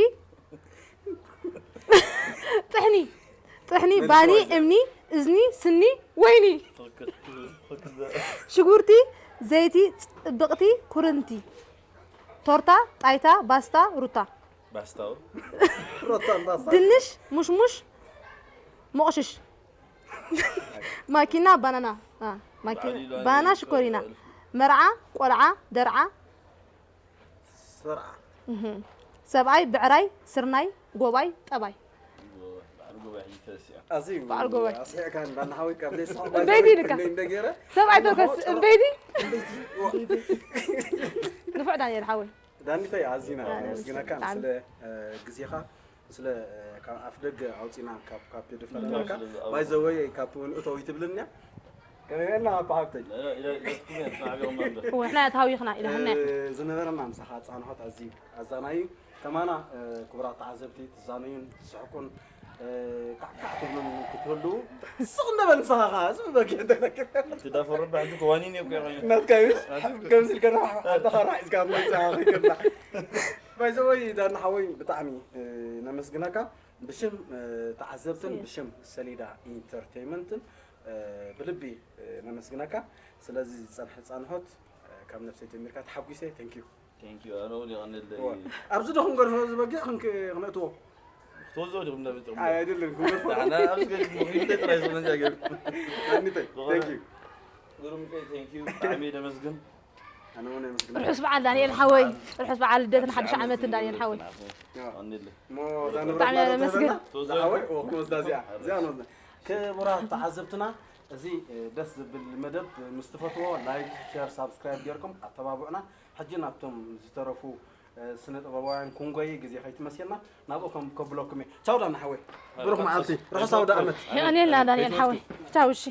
ጥሕኒ ጥሕኒ ባኒ እምኒ እዝኒ ስኒ ወይኒ ሽጉርቲ ዘይቲ ጽብቕቲ ኩርንቲ ቶርታ ጣይታ ባስታ ሩታ ባስታው ሮታን ባሳ ድንሽ ሙሽሙሽ ሞቕሽሽ ማኪና ባናና አ፣ ማኪና ባናና ሽኮሪና መርዓ ቆልዓ ደርዓ ስርዓ ሰብኣይ ብዕራይ ስርናይ ጎባይ ጠባይ ኣዝዩ በዓል ጎባይ። ኣስሒዕካ እንዳናሓወይ ካብ ዘይስሕቕ እምበይቲ ኢልካ። እንደገረ ሰብኣይ ተከስ እምበይቲ ንፉዕ ዳንኤል ሓወይ ዳኒተይ ኣዚና ዳኒ፣ ነመስግነካ ብጣዕሚ። ስለ እ፣ ግዜኻ ስለ እ፣ ካብ ኣፍ ደገ ኣውፂና ካብ ካብ ድፈለካ ስለ ዝኣው- ባይ ዘወይ ካብ እውን እተው ይትብልንያ ከመይና ኣባ ሃብተይ እወ፣ ንሕና ተሃዊኽና ኢለህና እ፣ ዝነበረና ምሳኻ ፃንሖት ኣዝዩ ኣዛናዩ ከማና እ፣ ክቡራት ተዓዘብቲ ትዛነዩን ትስሕቁን እ፣ ካዕካዕ ትብሉን ክትህልው ስቕ ነበል ንስኻ ኸዓ ዝም በል ተነግር ትዳፈሩ ባዕዲ ከዋኒን እኮ ይኸይኑ ናትካ እዩ ከምዚ ኢልካ ኣንተኻ ራሕ ኢዝካ መፅኻ ከይከብላ ባይዘወይ ዳና ሓወይ ብጣዕሚ እ፣ ነመስግነካ ብሽም እ፣ ተዓዘብትን ብሽም ሰሊዳ ኢንተርቴይመንትን እ፣ ብልቢ እ፣ ነመስግነካ ስለዚ ዝፀንሐ ፃንሖት እ፣ ካብ ነብሰይ ጀሚርካ ተሓጒሰ thank you Thank you ኣነ እውን የቐንለይ ኣብዚ ዶ ክንገድፎ ዝበጊዕ ክንክ- ክነእትዎ ክትወዝኦ ዲኹም ነብጥም ኣይ ኣይደለም ክንገድፎ ኣነ ኣብዚ ገድፎ ጥራይ ዝኾነ ዚያገር ኣኒተይ thank you ግሩም thank you ብጣዕሚ ደመስግን ርሑስ በዓል ዳንኤል ሓወይ። ርሑስ በዓል ልደትን ሓድሽ ዓመትን ዳንኤል ሓወይ። እሞ እዛ ንብረት ብጣዕሚ ናዶ ነመስግን። ትህበና? ዝሓወይ፣ ኦ፣ ክወስዳ እዚኣ። እዚኣ ንወስዳ። ክቡራት ተዓዘብትና፣ እዚ እ፣ ደስ ዝብል መደብ ምስ ትፈትዎ ላይክ፣ ሸር፣ ሳብስክራይብ ጌርኩም ኣተባብዑና። ሕጂ ናብቶም ዝተረፉ እ፣ ስነ ጥበባውያን ክንጎይ ግዜ ከይትመሲልና ናብኡ ከም ከብለኩም እየ። ቻው ዳና ሓወይ፣ ብሩኽ መዓልቲ፣ ርሑስ ኣውደ ዓመት። የቐንየልና ዳንኤል ሓወይ። ቻው። እሺ።